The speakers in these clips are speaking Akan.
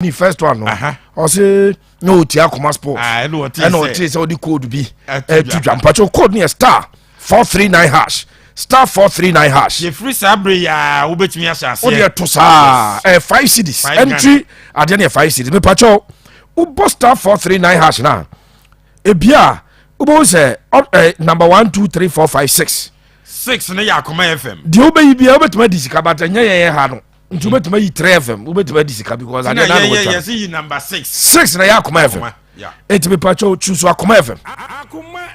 Ni first one no, ɔse na ɔtia Akoma Sport, ɛna ɔte sɛ ɔde code bi ɛto dwa. Mpakyɛw, code no yɛ *439#, *439#. Yɛfiri saa bere yi a, wobɛtumi ahyɛ aseɛ. Wode ɛto saa, ɛyɛ 5 cedis entry. Adeɛ no yɛ 5 cedis. Mepakyɛw, wobɔ *439# na ebia wobɛhu sɛ number 1, 2, 3, 4, 5, 6. 6 no yɛ Akoma FM. Deɛ wobɛyi bia, wobɛtumi adi sika, but ɛnyɛ yɛyɛ ha no nti wobɛtumi ayi 3 FM, wobɛtumi adi sika because adeɛ na wɔtwa. Yɛsɛ yi number 6. 6 na yɛ Akoma FM. Enti mepakyɛw, choose Akoma FM,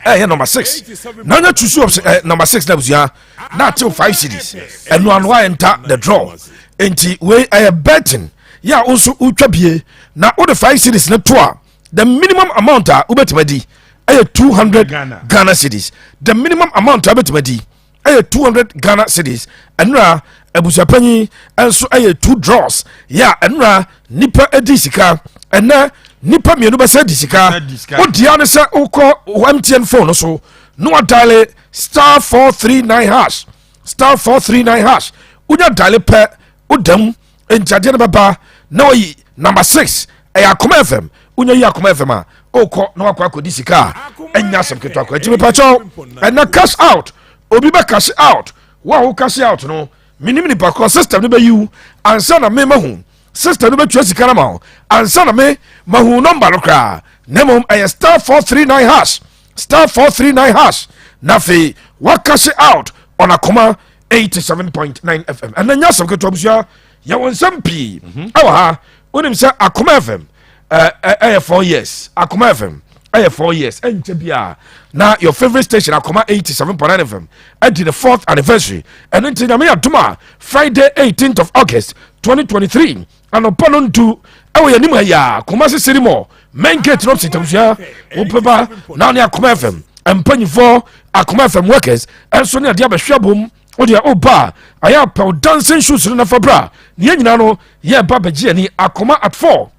ɛyɛ number 6 na ɔnyɛ choose number 6 na abusua na atew 5 cedis. Ɛno ano a enter the draw. Enti wei ɛyɛ betting yɛ a wo nso wotwa bie na wode 5 cedis ne to a, the minimum amount a wobɛtumi adi ɛyɛ 200 Ghana cedis. The minimum amount a wobɛtumi adi ɛyɛ 200 Ghana cedis. Ɛnora abusuapanyin nso ɛyɛ two draws yɛ a ɛnora nipa adi sika. Ɛnɛ nipa mmienu bɛsɛ di sika. Wodia ne sɛ wokɔ MTN phone no so na wadial *439#, *439#. Wonya dial pɛ, wodam nti adeɛ no bɛba na wayi number 6, ɛyɛ Akoma FM. Wonya yi Akoma FM a, wokɔ na wakɔ akɔdi sika a ɛnya asɛm ketewa kɔ. Nti mepakyɛw, ɛnɛ cash out, obi bɛ cash out. Wo a wo cash out no, menim nipa korɔ. System no bɛyi wo ansa na me mahu. System no bɛtua sika no ma wo ansa na me mahu number no koraa. Na mmom ɛyɛ *439#, *439# na afei wacash out on Akoma 87.9 FM. Ɛnɛ nyɛ asɛm ketewa, busua. Yɛwɔ nsɛm pii ɛwɔ ha. Wonim sɛ Akoma FM ɛyɛ 4 years. Akoma FM ɛyɛ 4 years. Ɛnkyɛ bi a na your favourite station Akoma 87.9 FM ɛdi the fourth anniversary. Ɛno nti Nyame yɛ adom a, Friday 18th of August 2023 anɔpa no ntu ɛwɔ yɛn anim ha yi a, Kumasi City Mall main gate no opposite. Abusua, wopɛba na ne Akoma FM mpanyinfoɔ, Akoma FM workers ɛnso ne adeɛ abɛhwɛ abom. Wodeɛ woba a, ayɛ apɛw dancing shoes no nafa bra ne yɛn nyinaa no yɛba bɛgye ani. Akoma at 4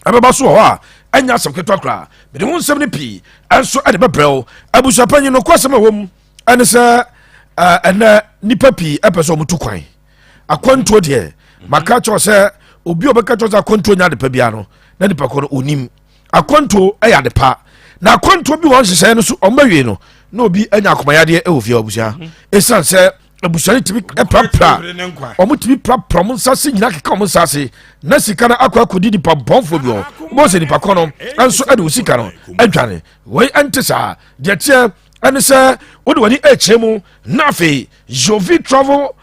ɛbɛba so wɔ hɔ a, ɛnyɛ asɛm ketewa koraa. Mede ho nsɛm no pii ɛnso ɛde bɛbrɛ wo. Abusuapanyin no kɔsɛm a ɛwɔ mu ɛne sɛ ɛnɛ nipa pii ɛpɛ sɛ ɔmotu kwan. Akwantuo deɛ, maka kyerɛw sɛ obi a ɔbɛka kyerɛw sɛ akwantuo nyɛ adepa biara no, na nipa kɔ no onim. Akwantuo ɛyɛ adepa na akwantuo bi wɔ nhyehyɛeɛ no so ɔmbɛwie no na obi anya akomayadeɛ ɛwɔ fie. Abusua, ɛsiane sɛ abusua no tumi prapra, ɔmo tumi prapra ɔmo nsa se nyinaa, keka ɔmo nsa ase na sika no akɔ akɔdi nipa bɔnfoɔ bi hɔ. Wobɛhu sɛ nipa kɔ no ɛnso ɛde wo sika no adwane. Wei ɛnte saa. Deɛ teɛ ɛne sɛ wode w'ani ɛkyerɛ mu na afei Jovi Travel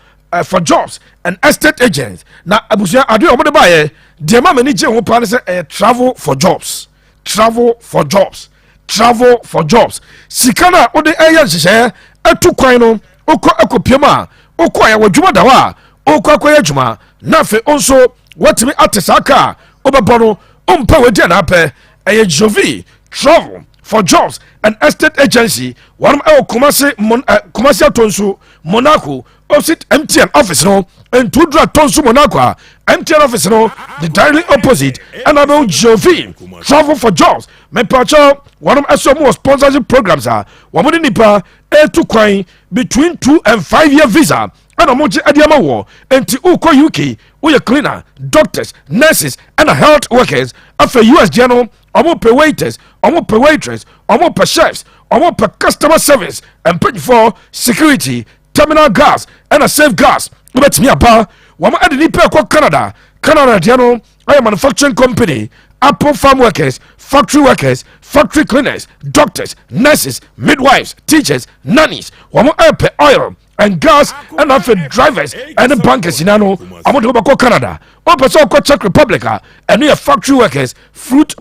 for Jobs and Estate Agents na abusua adeɛ a ɔmode baeɛ deɛ ma m'ani gye ho paa ne sɛ ɛyɛ travel for jobs, travel for jobs, travel for jobs. Sika no a wode ɛyɛ nhyehyɛeɛ atu kwan no, wokɔ akɔpiem a, wokɔ a yɛwɔ adwuma da hɔ a wokɔ akɔyɛ adwuma na afei wo nso woatumi ate saa ka a wobɛbɔ no wompɛ wadi anaapɛ. Ɛyɛ Jovi Travel for Jobs and Estate Agency. Wɔnom ɛwɔ Kumase Mon Kumasi Atonsu Monaco, opposite MTN office no. Ntudura Atonsu Monaco a MTN office no, the directly opposite ɛna bɛwo Jovi Travel for Jobs. Mepaakyɛw, wɔnom ɛsɛ ɔmo wɔ sponsorship programs a wɔn de nipa etu kwan between 2 and 5 year visa ɛna ɔmo gye ɛde ama wɔ. Nti wokɔ UK, woyɛ cleaner, doctors, nurses ɛna health workers. Afei US deɛ no, ɔmo pɛ waiters, ɔmo pɛ waitress, ɔmo pɛ chefs, ɔmo pɛ customer service mpanyinfoɔ, security, terminal guards ɛna safe guards. Wobɛtumi aba. Wɔn ɛde nipa ɛkɔ Canada. Canada deɛ no ɛyɛ manufacturing company, apple farm workers, factory workers, factory cleaners, doctors, nurses, midwives, teachers, nannies. Wɔn ɛpɛ oil and gas ɛna afei drivers ɛne bankers nyinaa no, wɔn de wɔbɛkɔ Canada. Wɔpɛ sɛ ɔkɔ Czech Republic a, ɛno yɛ factory workers, fruit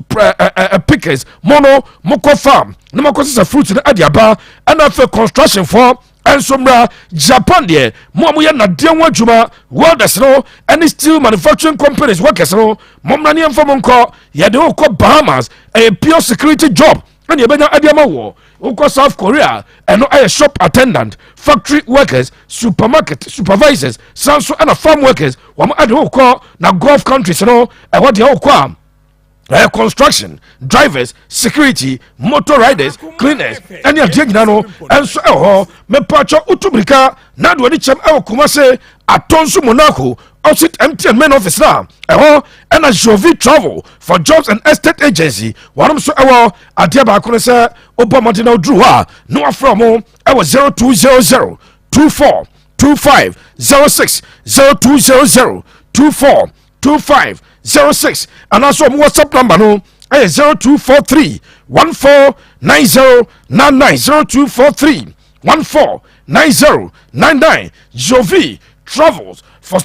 pickers. Mo no mokɔ farm na mokɔ sisa fruit no ɛde aba, ɛna afei construction foɔ ɛnso mmra. Japan deɛ, mo a moyɛ nadeɛ ho adwuma, welders no ɛne steel manufacturing companies workers no, mommra ne yɛmfa mo nkɔ. Yɛde wokɔ Bahamas, ɛyɛ pure security job ɛne yɛbɛnya ɛde ama wɔ. Wokɔ South Korea, ɛno ɛyɛ shop attendant, factory workers, supermarket supervisors, san so ɛna farm workers. Wɔn ɛde wokɔ. Na Gulf countries no, ɛhɔ deɛ wokɔ a Construction drivers, security, motor riders, cleaners ɛne adeɛ nyina no ɛnso ɛwɔ hɔ. Mepatwɔ, wotu mirika na de w'ani kyɛm ɛwɔ Kumase Atɔnso Monaco, opposite MTN main office, na ɛhɔ ɛna Jovi Travel for Jobs and Estate Agency wɔnom so ɛwɔ. Adeɛ baako no sɛ wobɔ mmɔden na woduru hɔ a, na wafrɛ mo ɛwɔ 0200 24 25 06, 0200 24 25 06, anaasɛ ɔmo WhatsApp number no ɛyɛ 0243 14 90 99, 0243 14 90 99. Jovi Travels for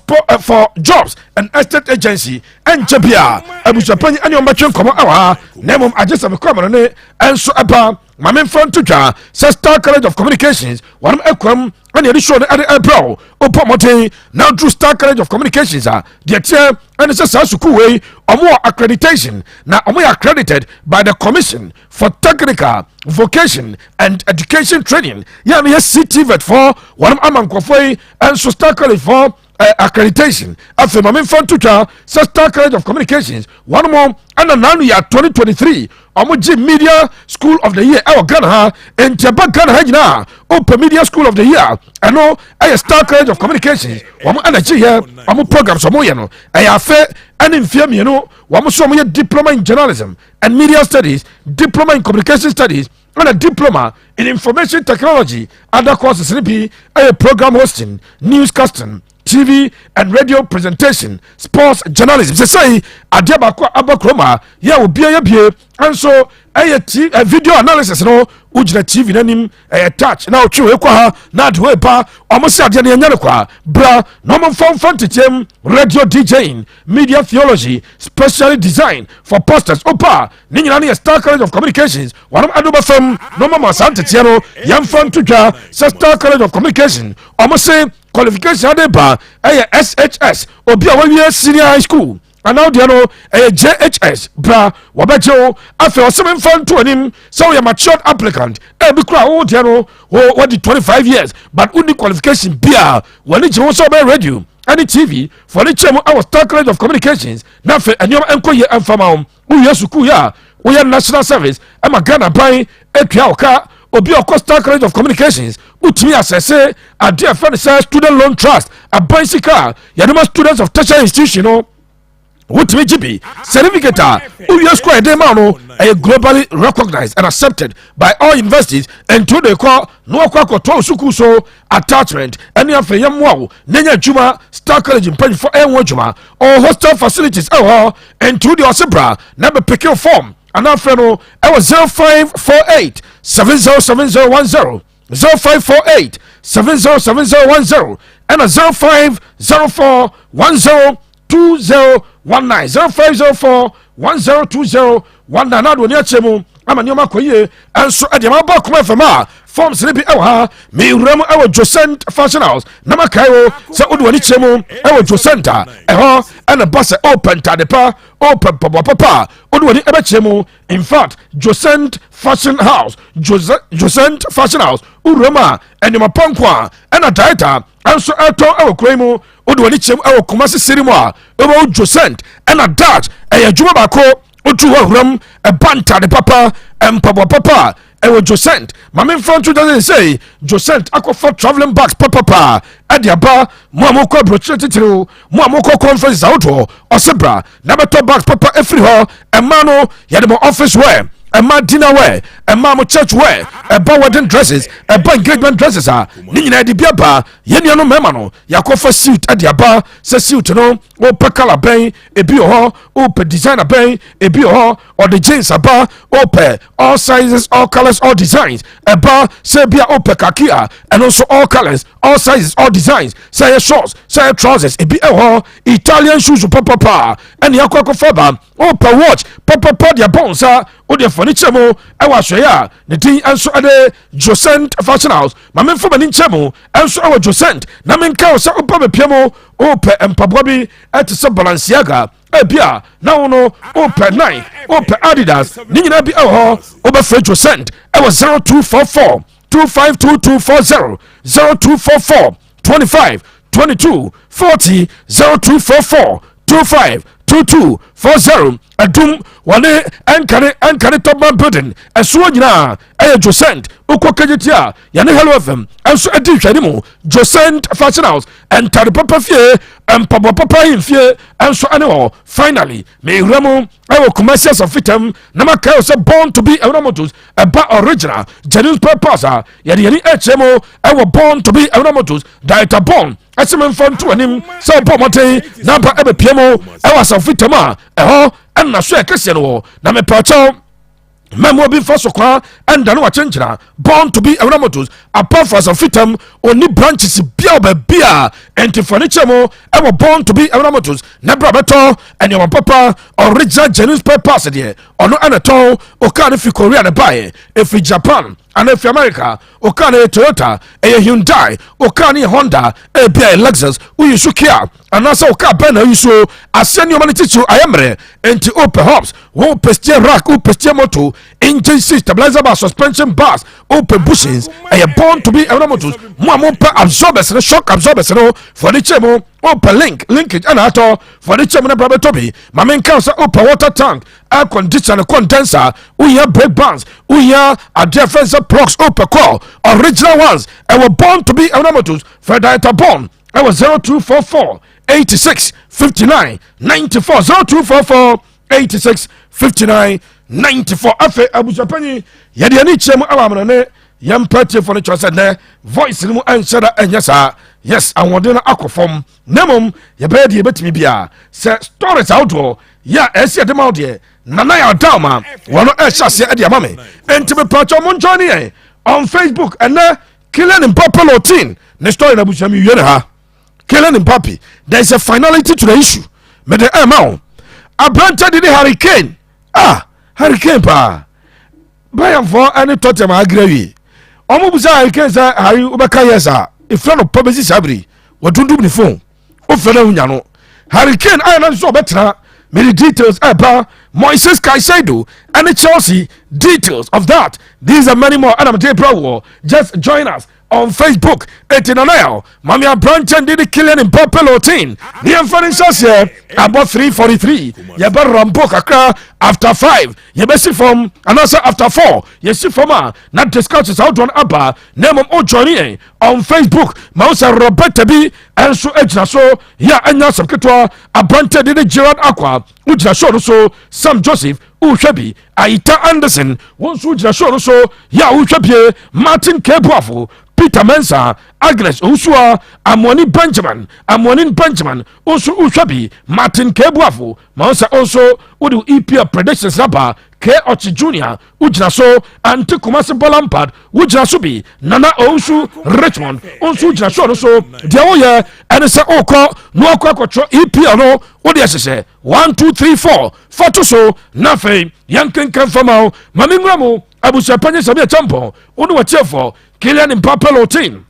Jobs and Estate Agency. Ɛnkyɛ bia abusuapanyin ɛne ɔmbɛtwe nkɔmmɔ ɛwɔ ha, na mmom agye sɛ mekɔ amano ne ɛnso ɛba. Maame, mfa nto dwa sɛ Star College of Communications wɔnom akwam ɛne yɛde show no ɛde ɛbrɛ wo. Wopɔ mmɔden na duru Star College of Communications a, deɛ teɛ ɛne sɛ saa sukuu wei, ɔmo wɔ accreditation na ɔmo yɛ accredited by the Commission for Technical Vocation and Education Training, yɛn no yɛ CTVET foɔ. Wɔnom ama nkɔfoɔ yi ɛnso Star College foɔ accreditation. Afei maame, nfa nto twa sɛ Star College of Communications wɔn mo ɛna nanu yɛ 2023 ɔmo gye Media School of the Year ɛwɔ Ghana ha. Nti ɛba Ghana ha nyinaa, ɔpɛ Media School of the Year, ɛno ɛyɛ Star College of Communications wɔn ɛna gye yɛ. Ɔmo programs ɔmo yɛ no ɛyɛ afe ɛne mfeɛ 2. Wɔn nso ɔmo yɛ diploma in journalism and media studies, diploma in communication studies, ɛna diploma in information technology. Other courses ne bi ɛyɛ program hosting, newscasting, TV and radio presentation, sports journalism. Sɛ sɛyi adeɛ baako a aba kurom a yɛ obiara yɛ bie nso ɛyɛ video analysis no. Wogyina TV n'anim, ɛyɛ touch na wotwe wei kɔ ha na ade wei ba. Ɔmo sɛ adeɛ no yɛnyɛ no kɔ a, bra na ɔmo mfa nteteam, radio DJing, media theology, specially design for pastors. Opa ne nyinaa no yɛ Star College of Communications. Wɔnom ade bɛfam na ɔmo ma saa nteteɛ no. Yɛmfa nto dwa sɛ Star College of Communication, ɔmo se qualification ade ba ɛyɛ SHS, obi a wawie senior high school anaa deɛ no ɛyɛ JHS, bra, wɔbɛgye wo. Afei ɔsɛm mfa nto anim sɛ woyɛ matured applicant, ebi kora wo deɛ no wɔdi 25 years but wonni qualification bia, wɔne gye wo sɛ wobɛyɛ radio ɛne TV fɔne kyerɛ mu ɛwɔ Star College of Communications, na afei ɛnneɛma ɛnkɔ yie ɛmfa ma wo. Wowie sukuu yɛ a, woyɛ national service ɛma Ghana ban atua wo ka. Obi a ɔkɔ Star College of Communications, wotumi asɛse adeɛ a ɛfɛ no sɛ Student Loan Trust, aban sika a yɛde ma students of tertiary institution no, wotumi gye bi. Certificate a wowie school a yɛde ma no ɛyɛ globally recognized and accepted by all universities. Nti wode kɔ na wɔkɔ akɔtɔ wo sukuu so attachment ɛne afei yɛmmoa wo na nya adwuma. Star College mpanyimfoɔ ɛyɛ ho adwuma. Ɔwɔ hostel facilities ɛwɔ hɔ. Nti wode ɔse bra na bɛpick wo form anaa frɛ no ɛwɔ 0548 707010, 0548 707010, ɛna 0504 102019, 0504 102019. Na ade oni akyerɛ mu ama nneɛma akɔ yie. Ɛnso ɛdeɛ ma bɔ Akoma FM a, forms ne bi ɛwɔ ha. Mewura mu ɛwɔ Josent Fashion House na makae wo sɛ wode w'ani kyerɛ mu ɛwɔ Josent a, ɛhɔ ɛna ba sɛ ɔpɛ ntade pa, ɔpɛ mpaboa papa a, wode w'ani ɛbɛkyerɛ mu. In fact, Josent Fashion House, Josent Fashion House, wowura mu a, ɛnneɛma pa nko a ɛna director ɛnso ɛtɔn ɛwɔ kuro yi mu. Wode w'ani kyerɛ mu ɛwɔ Kumase siri mu a, ɛwɔ Josent ɛna Dutch ɛyɛ adwuma baako. Wotu hɔ awuram ɛba ntade papa, mpaboa papa a ɛwɔ Josent. Maame, mfa nto dwa sɛ Josent akɔfa travelling bags papapa ɛde aba. Mo a mokɔ aburokyerɛ titiriw, mo a mokɔ conference ahodoɔ, ɔse bra na bɛtɔ bags papa ɛfiri hɔ. Ɛma no yɛde mo office wear, ɛma dinner wear, ɛma mo church wear, ɛba wedding dresses, ɛba engagement dresses a ne nyinaa de bi aba. Yɛn nuanom mmarima no, yɛakɔfa suit ɛde aba. Sɛ suit no, wopɛ colour bɛn, ebi wɔ hɔ. Wopɛ designer bɛn, ebi wɔ hɔ. Ɔde jeans aba, wopɛ all sizes, all colours, all designs. Ɛba sɛ bi a wopɛ khaki a, ɛno nso all colours, all sizes, all designs. Sɛ ɛyɛ shorts, sɛ ɛyɛ trousers, ebi ɛwɔ hɔ. Italian shoes papapa ɛne akɔ akɔfa ba. Wopɛ watch papapa de abɔ nsa, wode afɔne kyerɛ mu ɛwɔ ahwɛeɛ a ne din nso ɛde Josent Fashion House. Ma memfa m'ani nkyerɛ mu ɛnso ɛwɔ Josent na menka wo sɛ woba bɛpia mu, wopɛ mpaboa bi ɛte sɛ Balenciaga, ebi a na wo no wopɛ Nike, wopɛ Adidas, ne nyinaa bi ɛwɔ hɔ. Wobɛfrɛ Josent ɛwɔ 0244 252240, 0244 25 22 40, 0244 25. 22 40. Adum wɔne ɛnkane ɛnkane Topman building ɛsoɔ nyinaa ɛyɛ Josent. Wokɔ Kegyeti a, yɛne Hello FM ɛnso adi nhwɛne mu. Josent Fashion House, ɛntade papa fie, mpaboa papa ahemfie ɛnso ɛne hɔ. Finally, mewura mu ɛwɔ Kumasi Asafitam na makae sɛ Born to Be Awura Motors, ɛba original genuine spare parts a, yɛde yɛne ɛkyerɛ mu ɛwɔ Born to Be Awura Motors. Director Born ɛsɛ memfa nto anim sɛ ɔbɔ mmɔden na aba ɛbɛpie mu ɛwɔ Asafitam a ɛhɔ ɛnna so ɛkɛseɛ no wɔ. Na mepɛkyɛw, mɛmo bi fa so kwa ɛnda no wakyenkyena. Born to Be Awura Motors, apart from Asafitam, ɔni branches bia baabi a ɛnti ne kyɛ mu ɛwɔ Born to Be Awura Motors na bra bɛtɔ ɛnneɛma papa. Original genuine spare parts deɛ, ɔno ɛna tɔn. Ɔkaa no fi Korea ne baeɛ, ɛfiri Japan ana ɛfiri America. Ɔkaa no yɛ Toyota, ɛyɛ Hyundai, ɔkaa no yɛ Honda, ɛbi a yɛ Lexus, woyi so Kia anaasɛ ɔkaa bɛn na ayi so aseɛ. Nneɛma no titiriw ayɛ mmerɛ, enti wopɛ hubs, wopɛ steer rack, wopɛ steer motor, engine seat, stabilizer bar, suspension bars, wopɛ bushings, ɛyɛ Born to Be Awura Motors. Mo a mopɛ absorbers no, shock absorbers no, fɔde kyɛ mu. Wopɛ link, linkage ɛna atɔ, fɔde kyɛ mu no bra bɛtɔ bi. Ma menka sɛ wopɛ water tank, air conditioner, condenser, wohia brake bands, wohia adeɛ fɛn sɛ plugs, wopɛ coil, original ones, ɛwɔ Born to Be Awura Motors. Fɛ Director Born ɛwɔ 0244 86 59 94, 0244 86 59 94. Afei abusuapanyin, yɛde ani kyerɛ mu ɛwɔ amena ne yɛmpɛ tiefo no kyerɛ sɛ nnɛ voice no mu ɛnhyɛ da ɛnyɛ saa. Yes, ahoɔden no akɔ fam, na mmom yɛbɛyɛ deɛ yɛbɛtumi biara sɛ stories ahodoɔ yɛ a ɛsi ɛde ma wo deɛ nana yɛ ɔda ma wɔno ɛhyɛ aseɛ ɛde ama me. Enti mepatwɛ mo njoin ne yɛn on Facebook. Ɛnɛ Kylian Mbappe Lottin ne story na abusua mi wie ne ha. Kylian Mbappe, there is a finality to the issue. Mede ɛma wo aberante de ne Harry Kane. Ah, Harry Kane paa, Bayernfoɔ ɛne Tottenham agere awie. Ɔmo busa Harry Kane sɛ, "Harry, wobɛka yes a?" Efura no pa bɛsi saa bere wɔdundum ne phone, wofrɛ no ahonya no. Harry Kane ayɛ no nso ɔbɛtena. Mede details ɛba Moises Caicedo ɛne Chelsea, details of that. These are many more ɛna mede brɛ wɔ. Just join us on Facebook. Eti nanayao mame aberankyɛn de de Kylian Mbappe Lottin ne yɛmfa no nhyɛseɛ. Abɔ 3:43, yɛbɛ rampo kakra. After 5 yɛbɛsi fam, anaasɛ after 4 yɛsi fam a, na discussions ahodoɔ no aba. Na mmom wojoin yɛn on Facebook ma wo sɛ Roberta bi ɛnso agyina so yɛ a ɛnya asɛm ketewa. Aberantɛ de de Gerard Akwa, wogyina show no so. Sam Joseph, wohwɛ bi. Aita Anderson, wo nso wogyina show no so yɛ a wohwɛ bie. Martin Kebuafo, Peter Mensa, Agnes Owusua, Amoani Benjamin, Amoani Benjamin, wo nso wohwɛ bi. Martin Kebuafo, ma wo sɛ wo nso wode EPL predictions naba. K Ɔkye Junior, wogyina so. Ante Kumase Bɔlampad, wogyina so bi. Nana Owusu Richmond, wo nso wogyina show no so. Deɛ woyɛ ɛne sɛ wokɔ na wakɔ akɔtwerɛ EPL no, wode ɛhyehyɛ 1 2 3 4 fa to so. Na afei yɛnkenkan fama wo. Ma menwura mu, abusuapanyin sɛbi ɛkyɛmpɔn, wo ne wɔtiɛfoɔ. Kylian Mbappe Lottin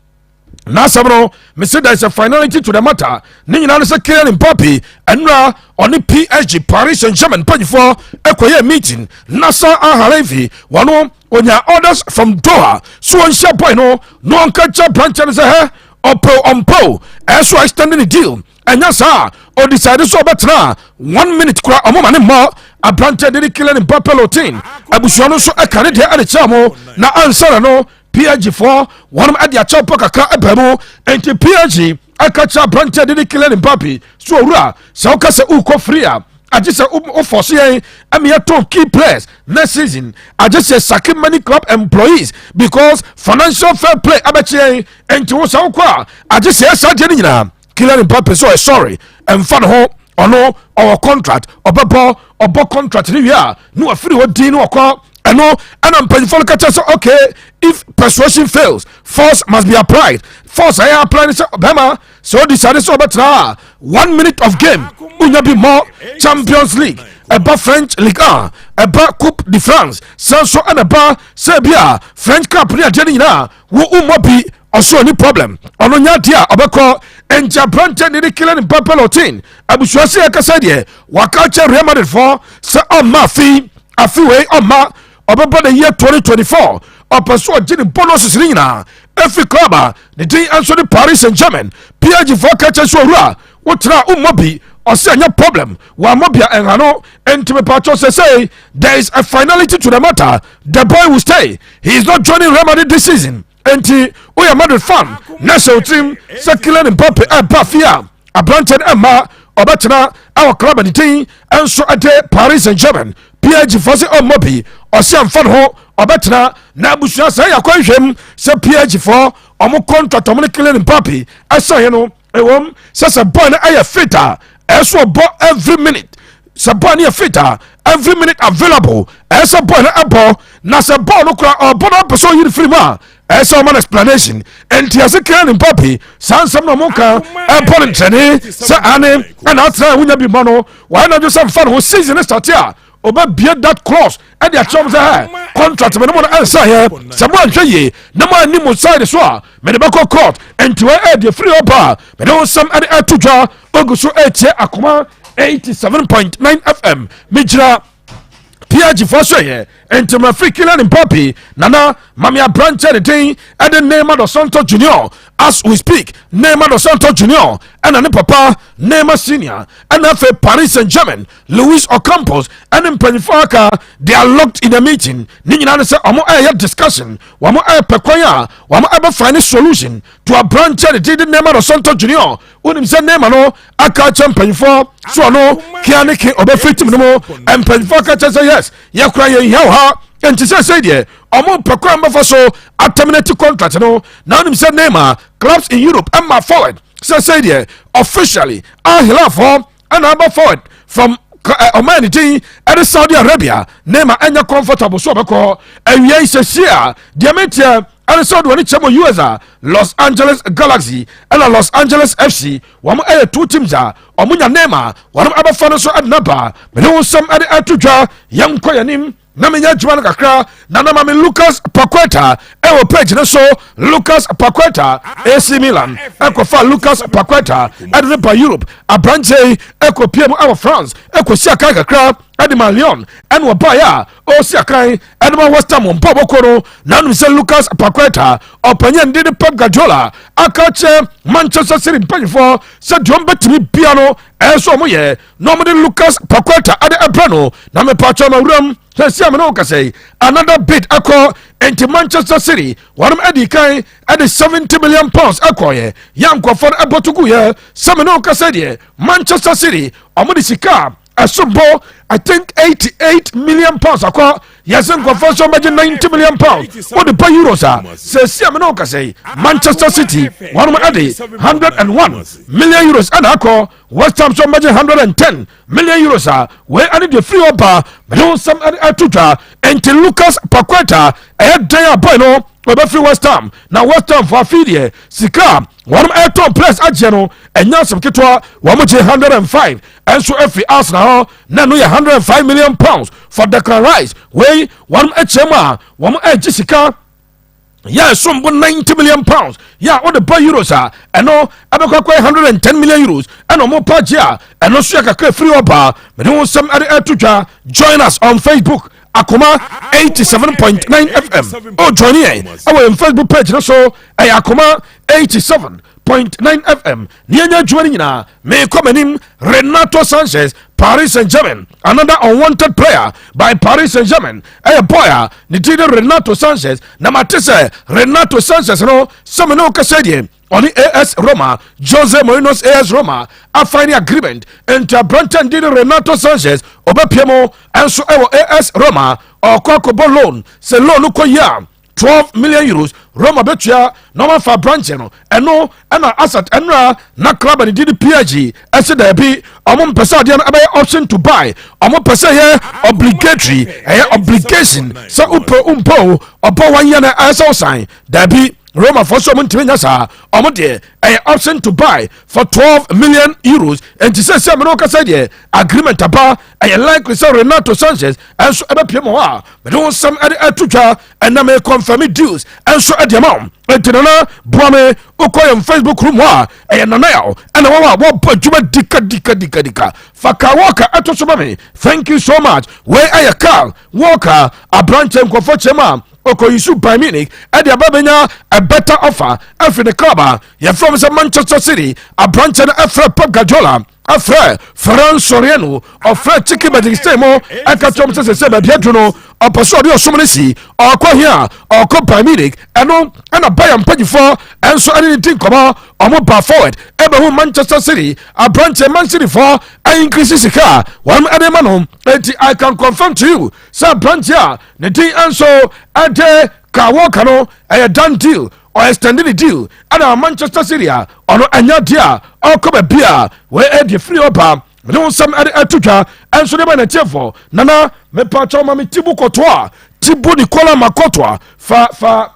n'asɛm no, mese there is a finality to the matter. Ne nyinaa no sɛ Kylian Mbappe ɛnura ɔne PSG, Paris Saint Germain mpanyinfoɔ ɛkɔyɛ meeting. Nasser Al-Khelaifi wɔno onya orders from Doha so wɔnhyɛ boy no na ɔnka kyɛ aberanteɛ no sɛ hɛ ɔpɛw ɔmpɛw ɛso extending the deal. Ɛnyɛ saa, ɔdecide sɛ ɔbɛtena, one minute kora ɔmo ma ne mmɔ. Aberanteɛ de ne Kylian Mbappe Lottin abusua no nso ɛka ne deɛ ɛde kyerɛ mo. Na ansana no PSG foɔ wɔnom ɛde akyɛw pɔ kakra ɛbɛ mu. Nti PSG ɛka kyerɛ aberanteɛ de ne Kylian Mbappe so, owura, sɛ woka sɛ wokɔ free a, agye sɛ wofɔ so yɛn ɛmi yɛtɔn key players next season, agye sɛ sack many club employees because financial fair play abɛkye yɛn. Nti wo sɛ wokɔ a, agye sɛ yɛsa deɛ no nyinaa. Kylian Mbappe sɛ ɔyɛ sorry, ɛmfa ne ho. Ɔno ɔwɔ contract, ɔbɛbɔ. Ɔbɔ contract ne wie a, ne wafiri hɔ din ne wɔkɔ. Ɛno ɛna mpanyinfoɔ no ka kyerɛ sɛ, okay, if persuasion fails, force must be applied. Force ɛyɛ apply ne sɛ bɛrima sɛ ɔdi sade sɛ ɔbɛtena a, one minute of game wonya bi mmɔ. Champions League, ɛba French League a, ɛba Coupe de France sɛ nso, ɛna ɛba sɛ bi a French Cup ne adeɛ no nyinaa wo wommɔ bi. Ɔso ni problem, ɔno nya adeɛ a ɔbɛkɔ. Nti aberantɛ ne de Kylian Mbappe Lottin abusua sɛ yɛkasa deɛ, waka kyɛ Real Madrid foɔ sɛ ɔmma afi afi wei, ɔmma. Ɔbɛbɔ the year 2024. Ɔpɛ so ɔgye ne bonuses ne nyinaa ɛfi club a ne din nso de Paris Saint Germain. PSG foɔ ka kyɛ sɛ owura, wotena wommɔ bi. Ɔsɛ ɛnyɛ problem, wɔamɔ bia ɛnha no. Enti mepatwɔ sɛ sɛ there is a finality to the matter. The boy will stay. He is not joining Real Madrid this season. Enti woyɛ Madrid fan na sɛ wotirim sɛ Kylian Mbappe ɛba fie a, aberanteɛ no ɛma ɔbɛtena ɛwɔ club ne din ɛnso ɛde Paris Saint Germain. PSG fɔ sɛ ɔmmɔ bi, ɔsɛ amfa ne ho, ɔbɛtena. Na abusua, sɛ yɛ akɔhwɛm sɛ PSG fɔ ɔmo contract ɔmo ne Kylian Mbappe ɛsɛn no, ɛwɔm sɛ boy no ɛyɛ fit a, ɛsɛ ɔbɔ every minute. Sɛ boy no yɛ fit a, every minute available ɛsɛ boy no ɛbɔ. Na sɛ bɔɔl no kora ɔbɔ no, apɛ sɛ ɔyiri firi mu a, ɛsɛ ɔma no explanation. Nti ɛsɛ Kylian Mbappe saa nsɛm na ɔmo ka ɛbɔ no nkyɛne sɛ ane ɛna atena a wonya bi mmɔ no, wɔayɛ no adwo sɛ mfa no ho. Season no start a, ɔbɛbie that clause ɛde akyerɛ m sɛ ɛ contract me ne mo no ɛnsa yɛ sɛ mo anhwɛ yie na mo anni mo side so a, mede bɛkɔ court. Nti wɔ ɛdeɛ firi hɔ ba a, mede wo nsɛm ɛde ɛto dwa. Ogu so ɛtie Akoma 87.9 FM. Megyina PSG foɔ so yɛ nti free Kylian Mbappe. Nana mame aberanteɛ ne din ɛde Neymar dos Santos Junior. As we speak, Neymar dos Santos Junior ɛna ne papa Neymar Senior ɛna afei Paris Saint Germain Luis Ocampos ɛne mpanyinfoɔ aka, they are locked in a meeting. Ne nyinaa ne sɛ ɔmo ɛyɛ discussion, wɔn ɛyɛ kwan a wɔn ɛbɛfa ne solution to aberanteɛ ne din de Neymar dos Santos Junior. Wonim sɛ Neymar no aka kyɛ mpanyinfoɔ so ɔno kia ne ke ɔbɛfiri team no mu. Mpanyinfoɔ aka kyɛ sɛ yes, yɛkora yɛn hia wɔ ha. Nti sɛ deɛ ɔmo pɛ kwan bɛfa so aterminate contract no. Na wonim sɛ Neymar, clubs in Europe ɛma forward sɛ deɛ officially Al Hilal ɛna aba forward from ɔman ne din ɛde Saudi Arabia. Neymar ɛnyɛ comfortable so ɔbɛkɔ awia yi sɛsie a. Deɛ meteɛ ɛne sɛ ɔde wɔne kyɛ mɔ US a, Los Angeles Galaxy ɛna Los Angeles FC, wɔn ɛyɛ two teams a ɔmo nya Neymar, wɔn abɛfa no so ɛde naba. Mene wo nsɛm ɛde ɛto dwa. Yɛnkɔ yɛnim na menya adwuma no kakra. Na nama me Lucas Paqueta ɛwɔ page no so. Lucas Paqueta, AC Milan ɛkɔfa Lucas Paqueta ɛde ne ba Europe. Aberanteɛ yi ɛkɔpie mu ɛwɔ France, ɛkɔsi akan kakra ɛde ma Lyon, ɛna ɔbaeɛ a ɔsi akan ɛde ma West Ham mpɔ bɔkɔ no. Na anom sɛ Lucas Paqueta, ɔpanyin de ne Pep Guardiola aka kyerɛ Manchester City mpanyinfoɔ sɛ deɛ ɔmbɛtumi bia no ɛyɛ sɛ ɔmo yɛ na ɔmode Lucas Paqueta ɛde ɛbrɛ no. Na mepatwɛ ma wuram sɛ si amene wo kasa yi, another bid ɛkɔ. Nti Manchester City wɔnom adi kan ɛde £70 million ɛkɔɔyɛ yɛ nkɔfoɔ no ɛbɔ to guyɛ. Sɛ mene wo kasa deɛ, Manchester City ɔmo de sika a ɛso bɔ, I think £88 million akɔ. Yɛsɛ nkɔfoɔ nso bɛgye £90 million. Wode pa euros a, sɛ si amene wo kasa yi, Manchester City wɔnom ɛde €101 million ɛna akɔ. West Ham nso bɛgye €110 million a wei ɛne deɛ firi hɔ ba. Mene wo nsɛm ɛde ɛto dwa. Nti Lucas Paqueta, ɛyɛ dan a boy no ɔbɛfiri West Ham. Na West Ham fo afei deɛ, sika a wɔnom ɛtɔn players agyeɛ no ɛnyɛ asɛm ketewa. Wɔn gye 105 ɛnso afiri Arsenal hɔ, na ɛno yɛ £105 million for Declan Rice. Wei wɔnom akyerɛ mu a wɔn ɛgye sika yɛ sombo £90 million yɛ a wode ba euros a, ɛno ɛbɛkɔ akɔ €110 million. Ɛna ɔmo pa gye a, ɛno nso yɛ kakra firi hɔ baa. Mede wo nsɛm ɛde ɛto dwa. Join us on Facebook, Akoma 87.9 FM. O join yɛn ɛwɔ yɛn Facebook page no so, ɛyɛ Akoma 87.9 FM. Ne yɛnya adwuma no nyinaa. Meekɔ m'anim. Renato Sanchez, Paris Saint Germain, another unwanted player by Paris Saint Germain ɛyɛ boy a ne din de Renato Sanchez. Na mate sɛ Renato Sanchez no, sɛ me ne wo kasa deɛ, ɔne AS Roma, Jose Mourinho's AS Roma asign agreement. Nti aberanteɛ din de Renato Sanchez ɔbɛpie mu ɛnso ɛwɔ AS Roma. Ɔkɔ akɔbɔ loan. Sɛ loan no kɔ yie a, €12 million Roma bɛtua na ɔmafa aberanteɛ no. Ɛno ɛna asat ɛnora na club ne di PSG ɛsɛ daabi, ɔmo mpɛ sɛ adeɛ no ɛbɛyɛ option to buy. Ɔmo pɛ sɛ ɛyɛ obligatory, ɛyɛ obligation sɛ wopɛ wompɛ o, ɔbɔ wanyɛ no ɛyɛ sɛ wosan. Daabi, Roma fɔ so ɔmo ntumi nya saa. Ɔmo deɛ ɛyɛ option to buy for €12 million. Nti sɛ mene wokasa deɛ, agreement aba. Ɛyɛ likely sɛ Renato Sanchez ɛnso ɛbɛpie mu hɔ a mede wo nsɛm ɛde ɛto dwa. Ɛna me confirm deals ɛnso ɛde ama wo. Nti Nana, boa me. Wokɔ yɛn Facebook room hɔ a, ɛyɛ Nana Yaw ɛna wɔn a wɔbɔ adwuma dika dika dika dika. Fa Kyle Walker ɛto so ma me. Thank you so much. Wei ɛyɛ Kyle Walker, aberanteɛ nkɔfɔ kyɛm a ɔkɔyisu Bayern Munich ɛde aba bɛnya a better offer ɛfiri ne club a yɛfrɛ m sɛ Manchester City. Aberanteɛ no ɛfrɛ Pep Guardiola. Afrɛ Ferran Soriano, ɔfrɛ Txiki Begiristain mo, ɛka kyerɛ m sɛ baabi aduru no, ɔpɛ sɛ ɔde ɔsom no si ɔkɔ hia ɔkɔ Bayern Munich. Ɛno ɛna Bayern mpanyinfoɔ ɛnso ɛne ne di nkɔmɔ. Ɔmo ba forward ɛbɛhu Manchester City aberanteɛ. Man City foɔ ɛincrease sika a wɔn ɛde ma no. Eti I can confirm to you sɛ aberanteɛ a ne din ɛnso ɛde Kyle Walker no, ɛyɛ done deal. Ɔyɛ extended the deal ɛna Manchester City a ɔno ɛnya deɛ a ɔkɔ baabi a wɔyɛ ɛde firi ɔba ne wo nsɛm ɛde ɛto dwa. Ɛnso de ma n'atiefoɔ, nana mepakyɛw ma me Thibaut Courtois, Thibaut Nicolas Makotoa, fa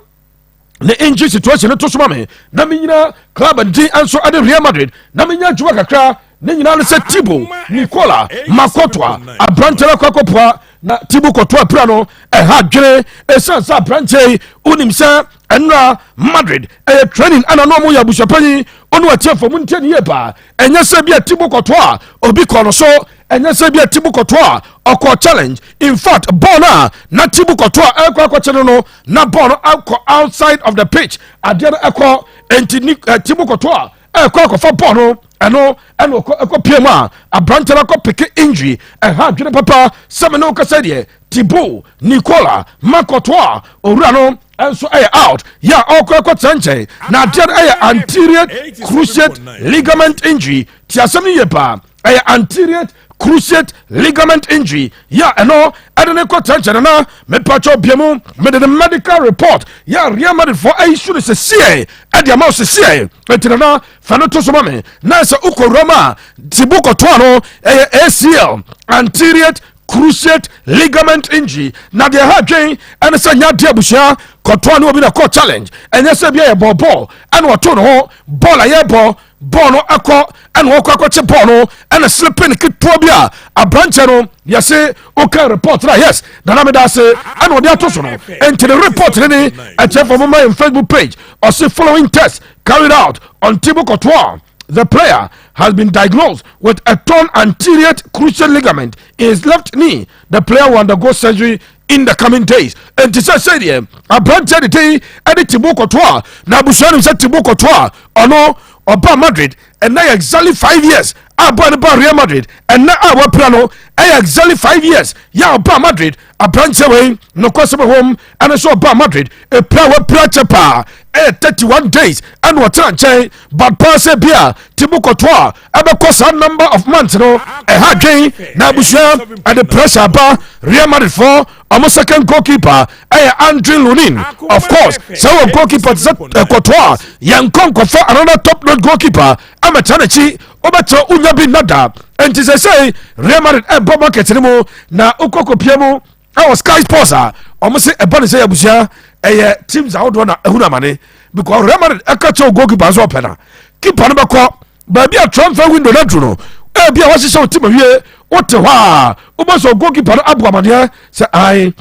ne injury situation no to so ma me na menyina club nti nso ɛde Real Madrid na menya adwuma kakra. Ne nyinaa no sɛ Thibaut Nicolas Makotoa, aberanteɛ no akɔ akɔpoa na Thibaut Courtois pira no ɛha adwene, ɛsiane sɛ aberanteɛ yi, wonim sɛ ɛnora Madrid ɛyɛ training ɛna na ɔmo yɛ abusuapanyin. Ɔno atiefo mu ntie ne yie paa. Ɛnyɛ sɛ bi a Thibaut Courtois obi kɔ no so, ɛnyɛ sɛ bi a Thibaut Courtois ɔkɔ challenge. In fact, bɔɔl no a na Thibaut Courtois ɛkɔ akɔkyɛ no, na bɔɔl no akɔ outside of the pitch. Adeɛ no ɛkɔ nti ni Thibaut Courtois ɛkɔ akɔfa bɔɔl no, ɛno ɛna ɔkɔ ɛkɔ pie mu a aberanteɛ no akɔ pick injury. Ɛha adwene papa sɛmi ne wokasa deɛ, Thibaut Nicolas Makotoa owura no ɛnso ɛyɛ out yɛ a ɔkɔ ɛkɔ tena nkyɛn na adeɛ no ɛyɛ anterior cruciate ligament injury. Ti asɛm no yie paa, ɛyɛ anterior cruciate ligament injury yɛ ɛno ɛde ne kɔ tena nkyɛn. Na mepatwɛ bia mu, mede ne medical report yɛ Real Madrid fo ayi su no sɛsiɛ ɛde ama wo sɛsiɛ. Ɛnti nana, fa no to so ma me na sɛ wokɔ wuram a, Thibaut Courtois no ɛyɛ ACL, anterior cruciate ligament injury. Na deɛ ha dwen ɛne sɛ nya adeɛ abusua Courtois ne obi na kɔ challenge. Ɛnyɛ sɛ bia yɛ bɔ bɔɔl ɛna ɔto ne ho bɔɔl a yɛbɔ bɔɔl no ɛkɔ ɛna ɔkɔ akɔkye bɔɔl no ɛna slipping ketewa bi a aberanteɛ no yɛse woka report na yes, nana meda ase, ɛna ɔde ato so no. Enti ne report ne ɛkyɛ fɔ moma yɛn Facebook page. Ɔse, "Following test carried out on Thibaut Courtois, the player has been diagnosed with a torn anterior cruciate ligament in his left knee. The player will undergo surgery in the coming days." Enti sɛ deɛ aberanteɛ de ten ɛde Thibaut Courtois na abusua nim sɛ Thibaut Courtois ɔno ɔba Madrid ɛnɛ yɛ exactly 5 years a bɔɔ no ba Real Madrid. Ɛnɛ a wapira no ɛyɛ exactly 5 years yɛ a ɔba Madrid. Aberanteɛ wei nokɔsɛm hom ɛne sɛ ɔba Madrid, ɛpira wapira kyɛ paa, ɛyɛ 31 days ɛna ɔtena nkyɛn. But paa sɛ bi a Thibaut Courtois ɛbɛkɔ saa number of months no, ɛha dwen na abusua ɛde pressure aba Real Madrid fɔ. Ɔmo second goalkeeper ɛyɛ Andre Lunin. Of course, sɛ wɔ goalkeeper te sɛ Courtois, yɛn nkɔ nkɔfa another top notch goalkeeper amɛtena n'akyi, wobɛtena wonya bi nada. Nti sɛ Real Madrid ɛbɔ market no mu na wokɔkɔpie mu ɛwɔ Sky Sports a, ɔmo se ɛbɔ ne sɛ yɛ abusua ɛyɛ teams ahodoɔ na ɛhunu amane, because Real Madrid ɛka kyɛw goalkeeper nso ɔpɛ na keeper no bɛkɔ baabi a transfer window no aduru no. Ebi a wɔhyehyɛ wo team awie, wote hɔ a, wobɛ sɛ goalkeeper no abo amaneɛ sɛ ae,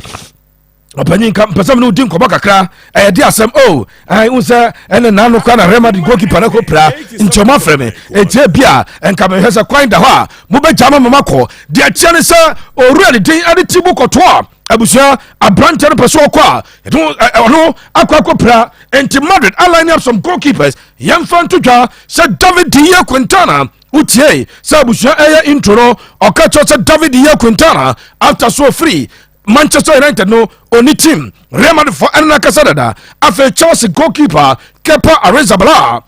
ɔpanyin ka mpɛ sɛ mene wodi nkɔmmɔ kakra. Ɛyɛ de asɛm o, ɛn wo sɛ ɛne naano kora na Real Madrid goalkeeper no kɔ pira nti ɔma frɛ me, ɛnti bi a ɛnka mehwɛ sɛ kwan da hɔ a mobɛgya ma mama kɔ. Deɛ kyerɛ ne sɛ owura ne din ɛde Thibaut Courtois, abusua aberanteɛ no pɛ sɛ ɔkɔ a ɔno akɔ pira. Nti Madrid align up some goalkeepers. Yɛmfa nto dwa sɛ David Diye Quintana, wotie sɛ abusua ɛyɛ intro no, ɔka kyerɛ sɛ David Diye Quintana, after so free Manchester United no, oni team Real Madrid fo ɛne nakasa dada. Afei Chelsea goalkeeper Kepa Arrizabalaga,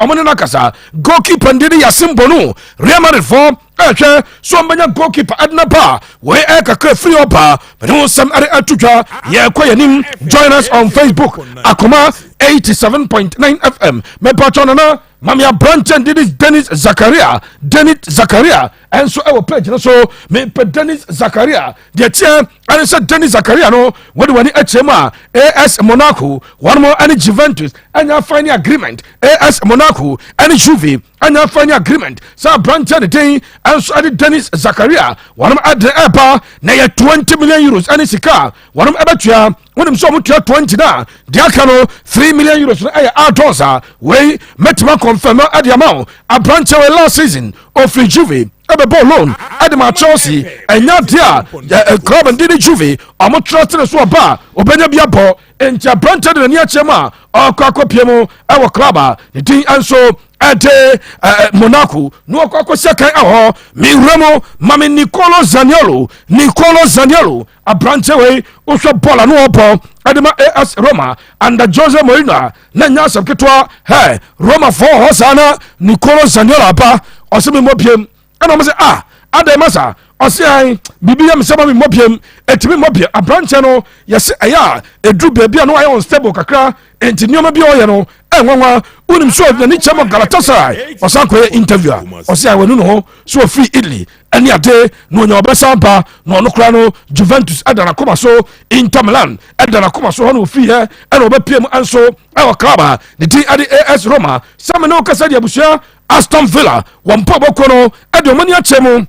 ɔmo ne nakasa. Goalkeeper ndi ne Yassine Bono. Real Madrid fo ɛhwɛ so ɔmbɛnya goalkeeper ɛdena ba wei ɛyɛ kakra firi ɔba mene wo nsɛm ɛde ato dwa. Yɛkɔ yɛnim. Join us on Facebook, Akoma 87.9 FM. Mepatwɔ nana mame aberanteɛ ndi ne Denis Zakaria. Denis Zakaria ɛnso ɛwɔ page no so. Mepɛ Denis Zakaria. Deɛ teɛ ɛne sɛ Denis Zakaria no, wɔde w'ani akyerɛ mu a, AS Monaco wɔn ɛne Juventus ɛnya final agreement. AS Monaco ɛne Juve ɛnya final agreement sɛ aberanteɛ ne den ɛnso ɛde Denis Zakaria wɔn ɛde ɛba na yɛ €20 million ɛne sika wɔn ɛbɛtua. Wonim sɛ ɔmo tua 20 na deɛ aka no €3 million no ɛyɛ add-ons a wei mɛtuma confirm ɛde ama wo. Aberanteɛ wei, last season ofiri Juve. Ɛbɛbɔ loan ɛde ma Chelsea. Ɛnya deɛ a club ndi ne Juve ɔmo trust ne so, ɔba a ɔbɛnya bi abɔ. Nti aberante de n'ani akyerɛ mu a ɔkɔ akɔpie mu ɛwɔ club a ne din nso ɛde Monaco na ɔkɔ akɔhyɛ kan ɛwɔ hɔ. Mewura mu mame Nicolo Zaniolo. Nicolo Zaniolo, aberante wei, wohwɛ bɔɔl a no ɔbɔ ɛde ma AS Roma under Jose Mourinho a, na nya asɛm ketewa. Hɛ, Roma fɔ hɔ saa na Nicolo Zaniolo aba, ɔsɛ memmɔ biem. Ɛna ɔmo sɛ, "Ah, adɛn ma saa?" Ɔse, "An biribi yɛ me sɛ ma memmɔ biem." Ɛtumi mmɔ biem. Aberanteɛ no, yɛsɛ ɛyɛ a ɛduru baabi a no ayɛ unstable kakra, enti nneɛma bi a ɔyɛ no ɛnwanwa. Wonim so n'ani kyɛ mɔ Galatasaray. Ɔsan kɔyɛ interview a, ɔsɛ a wanu ne ho so ɔfiri Italy ɛne ade na ɔnya ɔbɛsan ba na ɔno koraa no Juventus ɛda n'akoma so, Inter Milan ɛda n'akoma so. Hɔ na ofiri hɛ ɛna ɔbɛpie mu nso ɛwɔ club a ne din ɛde AS Roma. Sɛmi ne wokasa de, abusua, Aston Villa wɔn mpo bɔkɔ no ɛde ɔmo ani akyɛ mu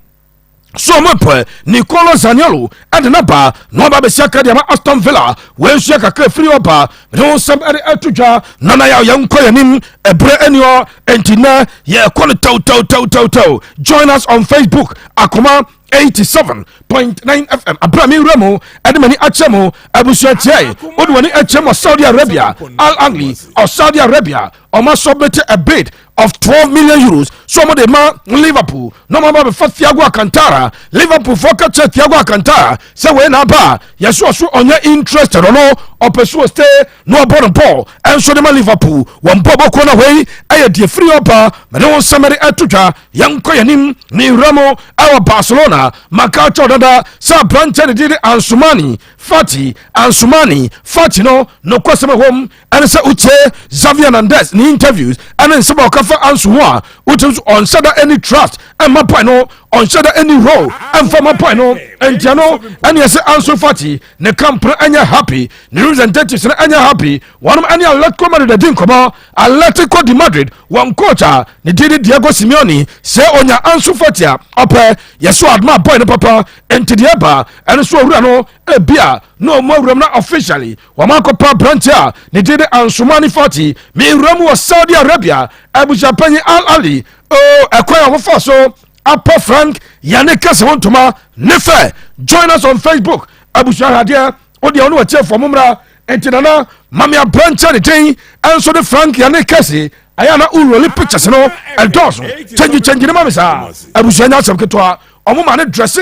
so ɔmo pɛ Nicolo Zaniolo ɛde ne ba na ɔba bɛsi aka deɛ ma Aston Villa. Wɔnsua kakra firi ɔba mene wo nsɛm ɛde ato dwa. Nana yɛ, yɛnkɔ yɛnim ɛberɛ ɛni hɔ, enti nɛ yɛkɔ no tɛwtɛwtɛwtɛw. Join us on Facebook, Akoma 87.9 FM. Abira mi wura mu ɛde m'ani akyɛ mu. Abusuakyɛ, wode w'ani akyɛ mu Saudi Arabia, Al Ahli of Saudi Arabia, ɔma submit a bid of €12 million so ɔmo de ma Liverpool na ɔmo aba bɛfa Thiago Alcantara. Liverpool fɔ ka kyerɛ Thiago Alcantara sɛ wei na aba a yɛso ɔso ɔnyɛ interested. Ɔno ɔpɛ so ɔstay na ɔbɔ no bɔɔl ɛnso de ma Liverpool. Wɔn bɔ bɔkɔ na wei ɛyɛ deɛ firi ɔba mɛne wɔn nsɛm de ɛto dwa. Yɛnkɔ yɛnim ne nwura mu ɛwɔ Barcelona. Maka kyɛw dada sɛ aberanteɛ ne de Ansumani Fati, Ansumani Fati no, nokwasɛm ɛwɔ mu ɛne sɛ wotie Xavi Hernandez ne interviews ɛne nsɛm a ɔka fa Ansu ho a, wotim so ɔnhyɛ da any trust ɛma boy no, ɔnhyɛ da any role ɛmfa ma boy no. Ntia no ɛne ɛsɛ Ansu Fati ne camp no ɛnyɛ happy, ne representatives no ɛnyɛ happy. Wɔnom ɛne Atletico Madrid adi nkɔmmɔ. Atletico de Madrid wɔn coach a ne din de Diego Simeone sɛ onya Ansu Fati a, ɔpɛ yɛso adoma boy no papa. Nti deɛ ɛba ɛno so, owura no ebia na ɔmo awuram na officially wɔn akɔpa aberante a ne din de Ansumani Fati. Mewura mu wɔ Saudi Arabia, abusuapanyin, Al Ahli o, ɛkwan a wɔfa so apɔ Frank Yannick Kese ho ntoma ne fɛ. Join us on Facebook. Abusua hadeɛ, wodeɛ ɔne wɔtie fɔ mo mmra. Nti nana mame aberante ne din ɛnso de Frank Yannick Kese. Ɛyɛ na wuroli pictures no ɛdɔɔso, kyɛngyi kyɛngyi ne ma me saa. Abusua, nya asɛm ketewa. Ɔmo ma ne dress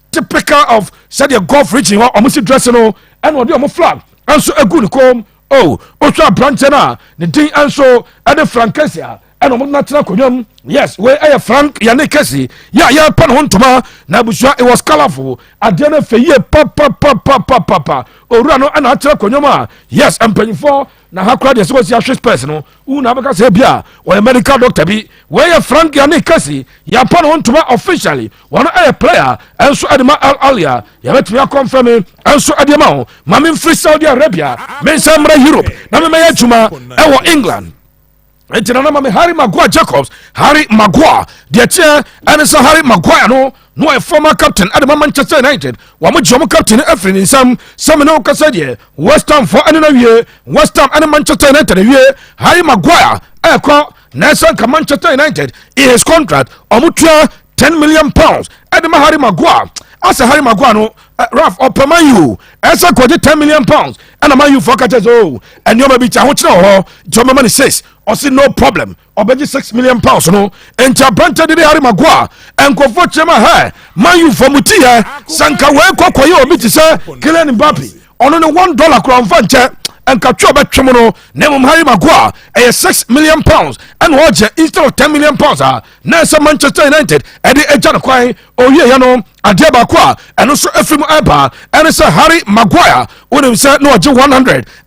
typical of sɛdeɛ Gulf region hɔ ɔmo si dress no, ɛna ɔde ɔmo flag ɛnso egu ne kɔn. O wohwɛ aberanteɛ no a ne din nso ɛde Frank Kese a ɛna ɔmo natena akonnwa mu. Yes, wei ɛyɛ Frank Yannick Kese yɛ a yɛpɛ ne ho ntoma. Na abusua, it was colourful. Adeɛ no fɛ yie papapapapapa. Owura no ɛna atena akonnwa mu a, yes, mpanyinfoɔ na ha koraa deɛ sɛ wɔsi ahwɛ spurs no wu na abɛka sɛ bi a wɔyɛ medical doctor bi. Wɔyɛ Frank Yannick Kese, yɛapa ne ho ntoma officially. Wɔn ɛyɛ player ɛnso ɛde ma Al Ahly. Yɛbɛtumi akɔnfɛm ɛnso ɛde ma wo. Ma memfiri Saudi Arabia, mensa mmra Europe na memɛyɛ adwuma ɛwɔ England. Nti nana ma me Harry Maguire, Jacobs Harry Maguire. Deɛ teɛ ɛne sɛ Harry Maguire no na ɔyɛ former captain ɛde ma Manchester United. Wɔn gye wɔn captain afiri ne nsam. Sɛmi ne kasa deɛ, West Ham fo ɛne no awie, West Ham ɛne Manchester United awie. Harry Maguire ɛkɔ na ɛsɛ nka Manchester United in his contract ɔmo tua £10 million ɛde ma Harry Maguire. Asɛ Harry Maguire no, Raf ɔpɛ Man U. Ɛsɛ kɔgye £10 million ɛna Man U fɔ kakyɛ sɛ o ɛnneɛma bi ti ahokyerɛ wɔ hɔ nti ɔmɛma ne six. Ɔsi no problem, ɔbɛgye £6 million no. Nti aberante de de Harry Maguire, nkɔfoɔ kyerɛ ma hɛ Man U fɔ mu ti yɛ sanka wei kɔkɔ yɛ obi te sɛ Kylian Mbappe, ɔno ne $1 kora ɔmfa nkyɛ nkatwe ɔbɛtwe mu no. Na mmom Harry Maguire ɛyɛ £6 million ɛna ɔgye instead of £10 million a na ɛsɛ Manchester United ɛde agya no kwan. Owieɛ no, adeɛ baako a ɛno nso afiri mu ɛba ɛne sɛ Harry Maguire, wonim sɛ na ɔgye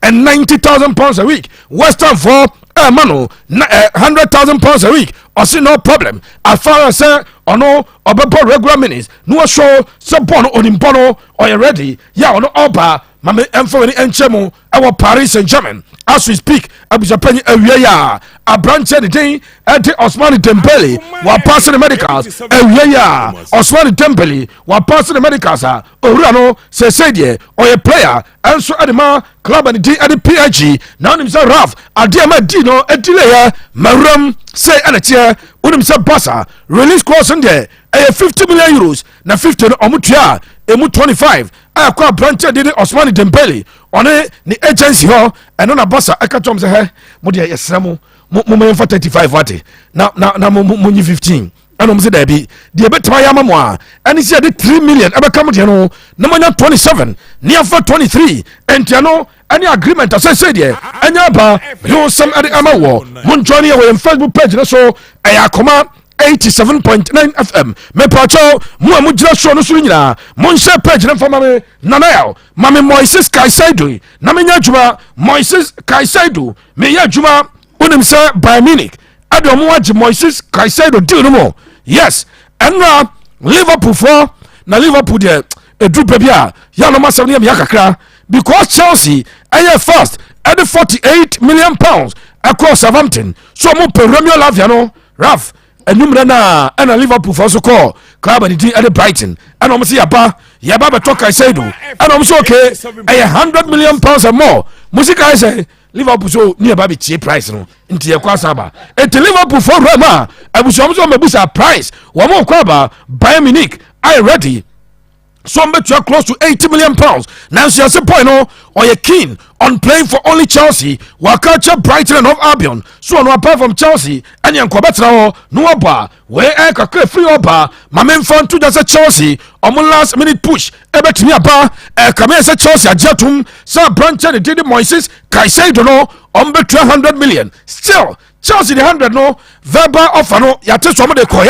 £190,000 a week. West Ham foɔ ɛma no na £100,000 a week. Ɔsi no problem, as far as sɛ ɔno ɔbɛbɔ regular minutes na wɔsɔ sɛ bɔɔl no onim bɔ no, ɔyɛ ready yɛ a ɔno ɔba. Mame ɛmfa w'ani ɛnkyɛ mu ɛwɔ Paris Saint Germain as we speak. Abusuapanyin, awie yi a aberanteɛ ne din ɛde Ousmane Dembele wapaase ne medicals. Awie yi a Ousmane Dembele wapaase ne medicals a, owura no sɛsɛ deɛ ɔyɛ player ɛnso ɛde ma club ne din ɛde PSG. Na wonim sɛ Raf adeɛ ma di no ɛdi leyɛ mawuram sɛ ɛna teɛ. Wonim sɛ Barca release clause no deɛ Ɛyɛ €50 million, na 50 no ɔmo tua a, emu 25 a ɛkɔ aberanteɛ de Ousmane Dembele ɔne ne agency hɔ. Ɛno na Barca ɛka kyerɛm sɛ, hɛ, mo deɛ, yɛsrɛ mo, mo mo yɛmfa 35 wate, na mo nyi 15. Ɛna ɔmo sɛ daabi, deɛ ɛbɛtuma ayɛ ama mo a, ɛne sɛ yɛde 3 million ɛbɛka mo deɛ no na moanya 27 ne yɛmfa 23. Ɛntia no ɛne agreement asɛsɛ deɛ ɛnyɛ aba. Mede wo nsɛm ɛde ama wɔ. Monjoin yɛ wɔ yɛn Facebook page no so, ɛyɛ Akoma 87.9 FM. Mepakyɛw, mo a mogyina soɔ no so no nyinaa, monhyɛ page no mfa ma me. Nanael ma me Moises Caicedo na menya adwuma. Moises Caicedo, meyɛ adwuma. Wonim sɛ Bayern Munich ɛde ɔmo agye Moises Caicedo deal no mu. Yes, ɛnora Liverpool foɔ na Liverpool deɛ, ɛduru baabi a yɛanom asɛm no yɛ meya kakra, because Chelsea ɛyɛ first ɛde £48 million ɛkɔɔ Southampton so ɔmo pɛ Romeo Lavia no. Raf anummerɛ no a, ɛna Liverpool foɔ so kɔɔ club ne din ɛde Brighton, ɛna ɔmo sɛ yɛba bɛtɔ Caicedo. Ɛna ɔmo sɛ okay, ɛyɛ £100 million and more. Mo si kae sɛ Liverpool so ne yɛba bɛtie price no, nti yɛkɔ asa aba. Nti Liverpool foɔ wura mu a, abusuamu sɛ ɔmɛbusa price, wɔn kɔ aba. Bayern Munich ayɛ ready so ɔmbɛtua close to £80 million, nanso yɛse boy no ɔyɛ keen on playing for only Chelsea. Waka kyɛ Brighton and Hove Albion so ɔno, apart from Chelsea, ɛneɛ nkɔbɛtena hɔ na wabɔ a wei ɛyɛ kakra firi ɔba. Ma memfa nto gya sɛ Chelsea ɔmo last minute push ɛbɛtumi aba. Ɛkame sɛ Chelsea agye atom sɛ aberanteɛ ne de Moises Caicedo no, ɔmbɛtua 100 million. Still Chelsea de 100 no verbal offer no yàtɛ sɛ ɔmo de kɔyɛ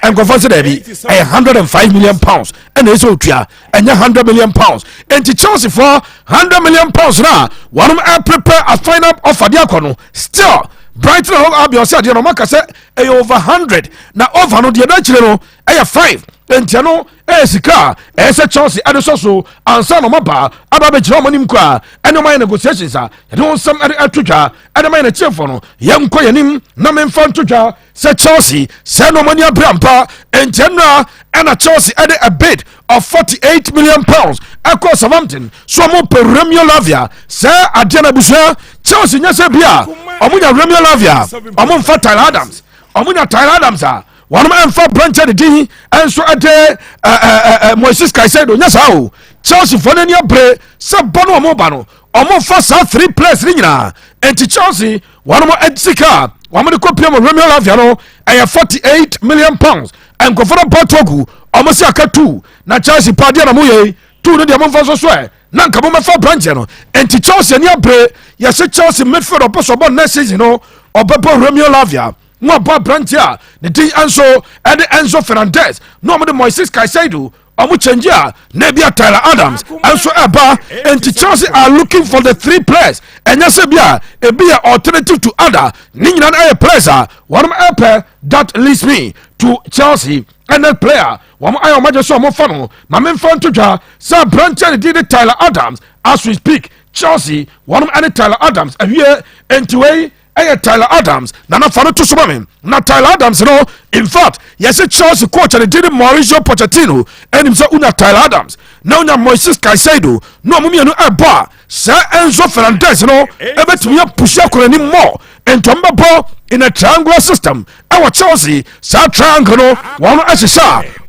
a, nkɔfɔ sɛ dɛbi, ɛyɛ £105 million ɛna ɛsɛ otua, ɛnyɛ £100 million. Nti Chelsea fɔ £100 million na wɔn ɛ prepare a final offer de akɔ no. Still Brighton and Hove Albion sɛ adeɛ no ɔmo aka sɛ ɛyɛ over 100, na over no deɛ ɛbɛkyerɛ no ɛyɛ 5. Ntia no ɛyɛ sika a ɛyɛ sɛ Chelsea ɛde sɔ so ansa na ɔmo aba abɛgyina ɔmo anim kɔ a ɛne ɔmo ayɛ negotiations a yɛde wɔn nsɛm ɛde ɛto dwa ɛde ma yɛn akyɛnfo no. Yɛnkɔ yɛn anim na memfa nto dwa sɛ Chelsea sɛ na ɔmo ani abere ampa. Ntia nura ɛna Chelsea ɛde a bid of £48 million ɛkɔ Southampton so ɔmo pɛ Romeo Lavia. Sɛ adeɛ no, abusua, Chelsea nyɛ sɛ bia ɔmo nya Romeo Lavia, ɔmo nfa Tyler Adams. Ɔmo nya Tyler Adams a, wɔnom ɛmfa brankyɛ de din ɛnso ɛde ɛɛ Moises Caicedo. Nyɛ saa o, Chelsea foɔ no ani abere sɛ bɔ no ɔmo ba no, ɔmo fa saa three players ne nyinaa. Nti Chelsea wɔnom sika a wɔn de kɔ pie mu Romeo Lavia no ɛyɛ £48 million. Nkɔfo no bɔ togu, ɔmo si aka two na Chelsea pa adeɛ na mo yɛ two no deɛ, mo nfa so so ɛ na nka mo mɛfa brankyɛ no. Nti Chelsea ani abere. Yɛsɛ Chelsea midfield ɔpɛ sɛ ɔbɔ next season no, ɔbɛbɔ Romeo Lavia na ɔbɔ aberanteɛ a ne din nso ɛde Enzo Fernandez, na ɔmo de Moises Caicedo. Ɔmo kyɛngye a, na ebi a Tyler Adams nso ɛba. Nti Chelsea are looking for the three players. Ɛnyɛ sɛ bi a ebi yɛ alternative to other, ne nyinaa no ɛyɛ players a wɔn ɛpɛ. That leads me to Chelsea ɛnɛ player wɔn ayɛ wɔn agye sɛ wɔn fa no. Maame, nfa nto dwa sɛ aberanteɛ ne din de Tyler Adams, as we speak, Chelsea wɔn ɛne Tyler Adams awie. Nti wei ɛyɛ Tyler Adams na nafa no to so ma me. Na Tyler Adams no, in fact, yɛsɛ Chelsea coach ne din de Mauricio Pochettino ɛnim sɛ wonya Tyler Adams na wonya Moises Caicedo na ɔmo mmienu ɛbɔ a, sɛ Enzo Fernandez no ɛbɛtumi apush akɔ n'anim mɔ. Nti ɔmo bɛbɔ in a triangular system ɛwɔ Chelsea. Saa triangle no wɔn ahyehyɛ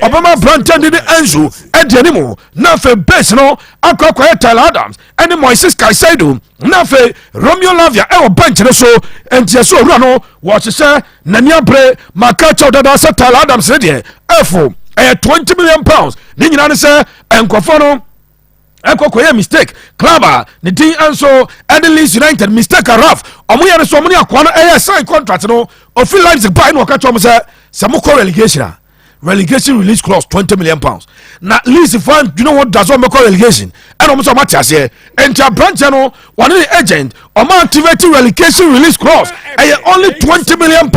a, ɔbɛma aberanteɛ de Enzo ɛdi anim, na afei base no akɔ akɔyɛ Tyler Adams ɛne Moises Caicedo, na afei Romeo Lavia ɛwɔ bench no so. Nti ɛsɛ owura no wɔhyehyɛ n'ani abere. Maka kyɛw dada sɛ Tyler Adams ne deɛ ɛfo ɛyɛ £20 million. Ne nyinaa ne sɛ nkɔfoɔ no ɛkɔ kɔyɛ mistake. Club a ne din nso ɛde Leeds United, mistake a raf ɔmo yɛ no so, ɔmo ne akoa no ɛyɛ sign contract no, ofi Leipzig baa na ɔka kyerɛ ɔmo sɛ mokɔ relegation a, relegation release clause £20 million. Na Leeds fo adwene ho da sɛ ɔmo bɛkɔ relegation, ɛna ɔmo sɛ ɔmo ate aseɛ. Nti aberanteɛ no wɔne ne agent ɔmo activate relegation release clause, ɛyɛ only £20 million,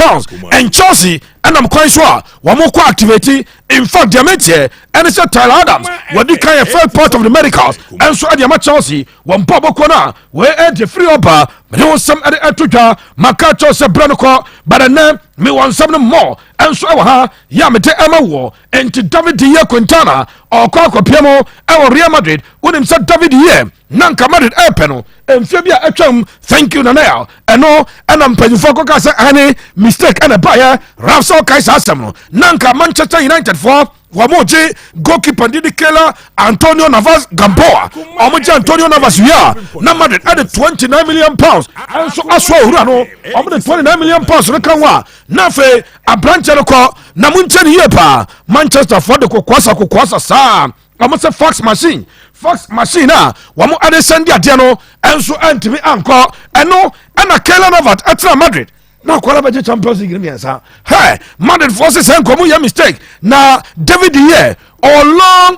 and Chelsea ɛnam kwan so a wɔn kɔ activate. In fact, deɛ meteɛ ɛne sɛ Tyler Adams wɔde kan yɛ first part of the medicals ɛnso ɛde ama Chelsea. Wɔn bɔ bɔkɔ no a wɔyɛ ɛde firi ɔba. Mede wɔn nsɛm ɛde ɛto dwa. Maka kyɛw sɛ berɛ no kɔ bada nɛ mewɔ nsɛm no mmɔ ɛnso ɛwɔ ha yɛ a mede ɛma wɔ. Nti David Diye Quintana ɔkɔ akɔpia mu ɛwɔ Real Madrid. Wonim sɛ sɛ David yɛ na nka Madrid ɛɛpɛ no mfie bi a atwam. Thank you, Nanaya. Ɛno ɛna mpanyinfoɔ kɔka sɛ ɛne mistake ɛna baayɛ. Raf, sɛ ɔkae saa asɛm no, na nka Manchester United foɔ wɔn gye goalkeeper didi Keylor Antonio Navas Gamboa. Wɔn gye Antonio Navas wie a, na Madrid ɛde £29 million ɛnso aso owura no. Wɔn de £29 million no ka ho a, na afei aberanteɛ no kɔ. Na mo nkyɛn yie paa, Manchester foɔ de kokoasa kokoasa saa. Wɔn sɛ fax machine, fax machine a wɔn ade send adeɛ no ɛnso ɛntumi ankɔ. Ɛno ɛna Keylor Navas ɛtena Madrid na akwara bɛgye Champions League no mmiɛnsa. Hɛ, Madrid foɔ sɛ sɛ nkɔmu yɛ mistake na David yɛ or long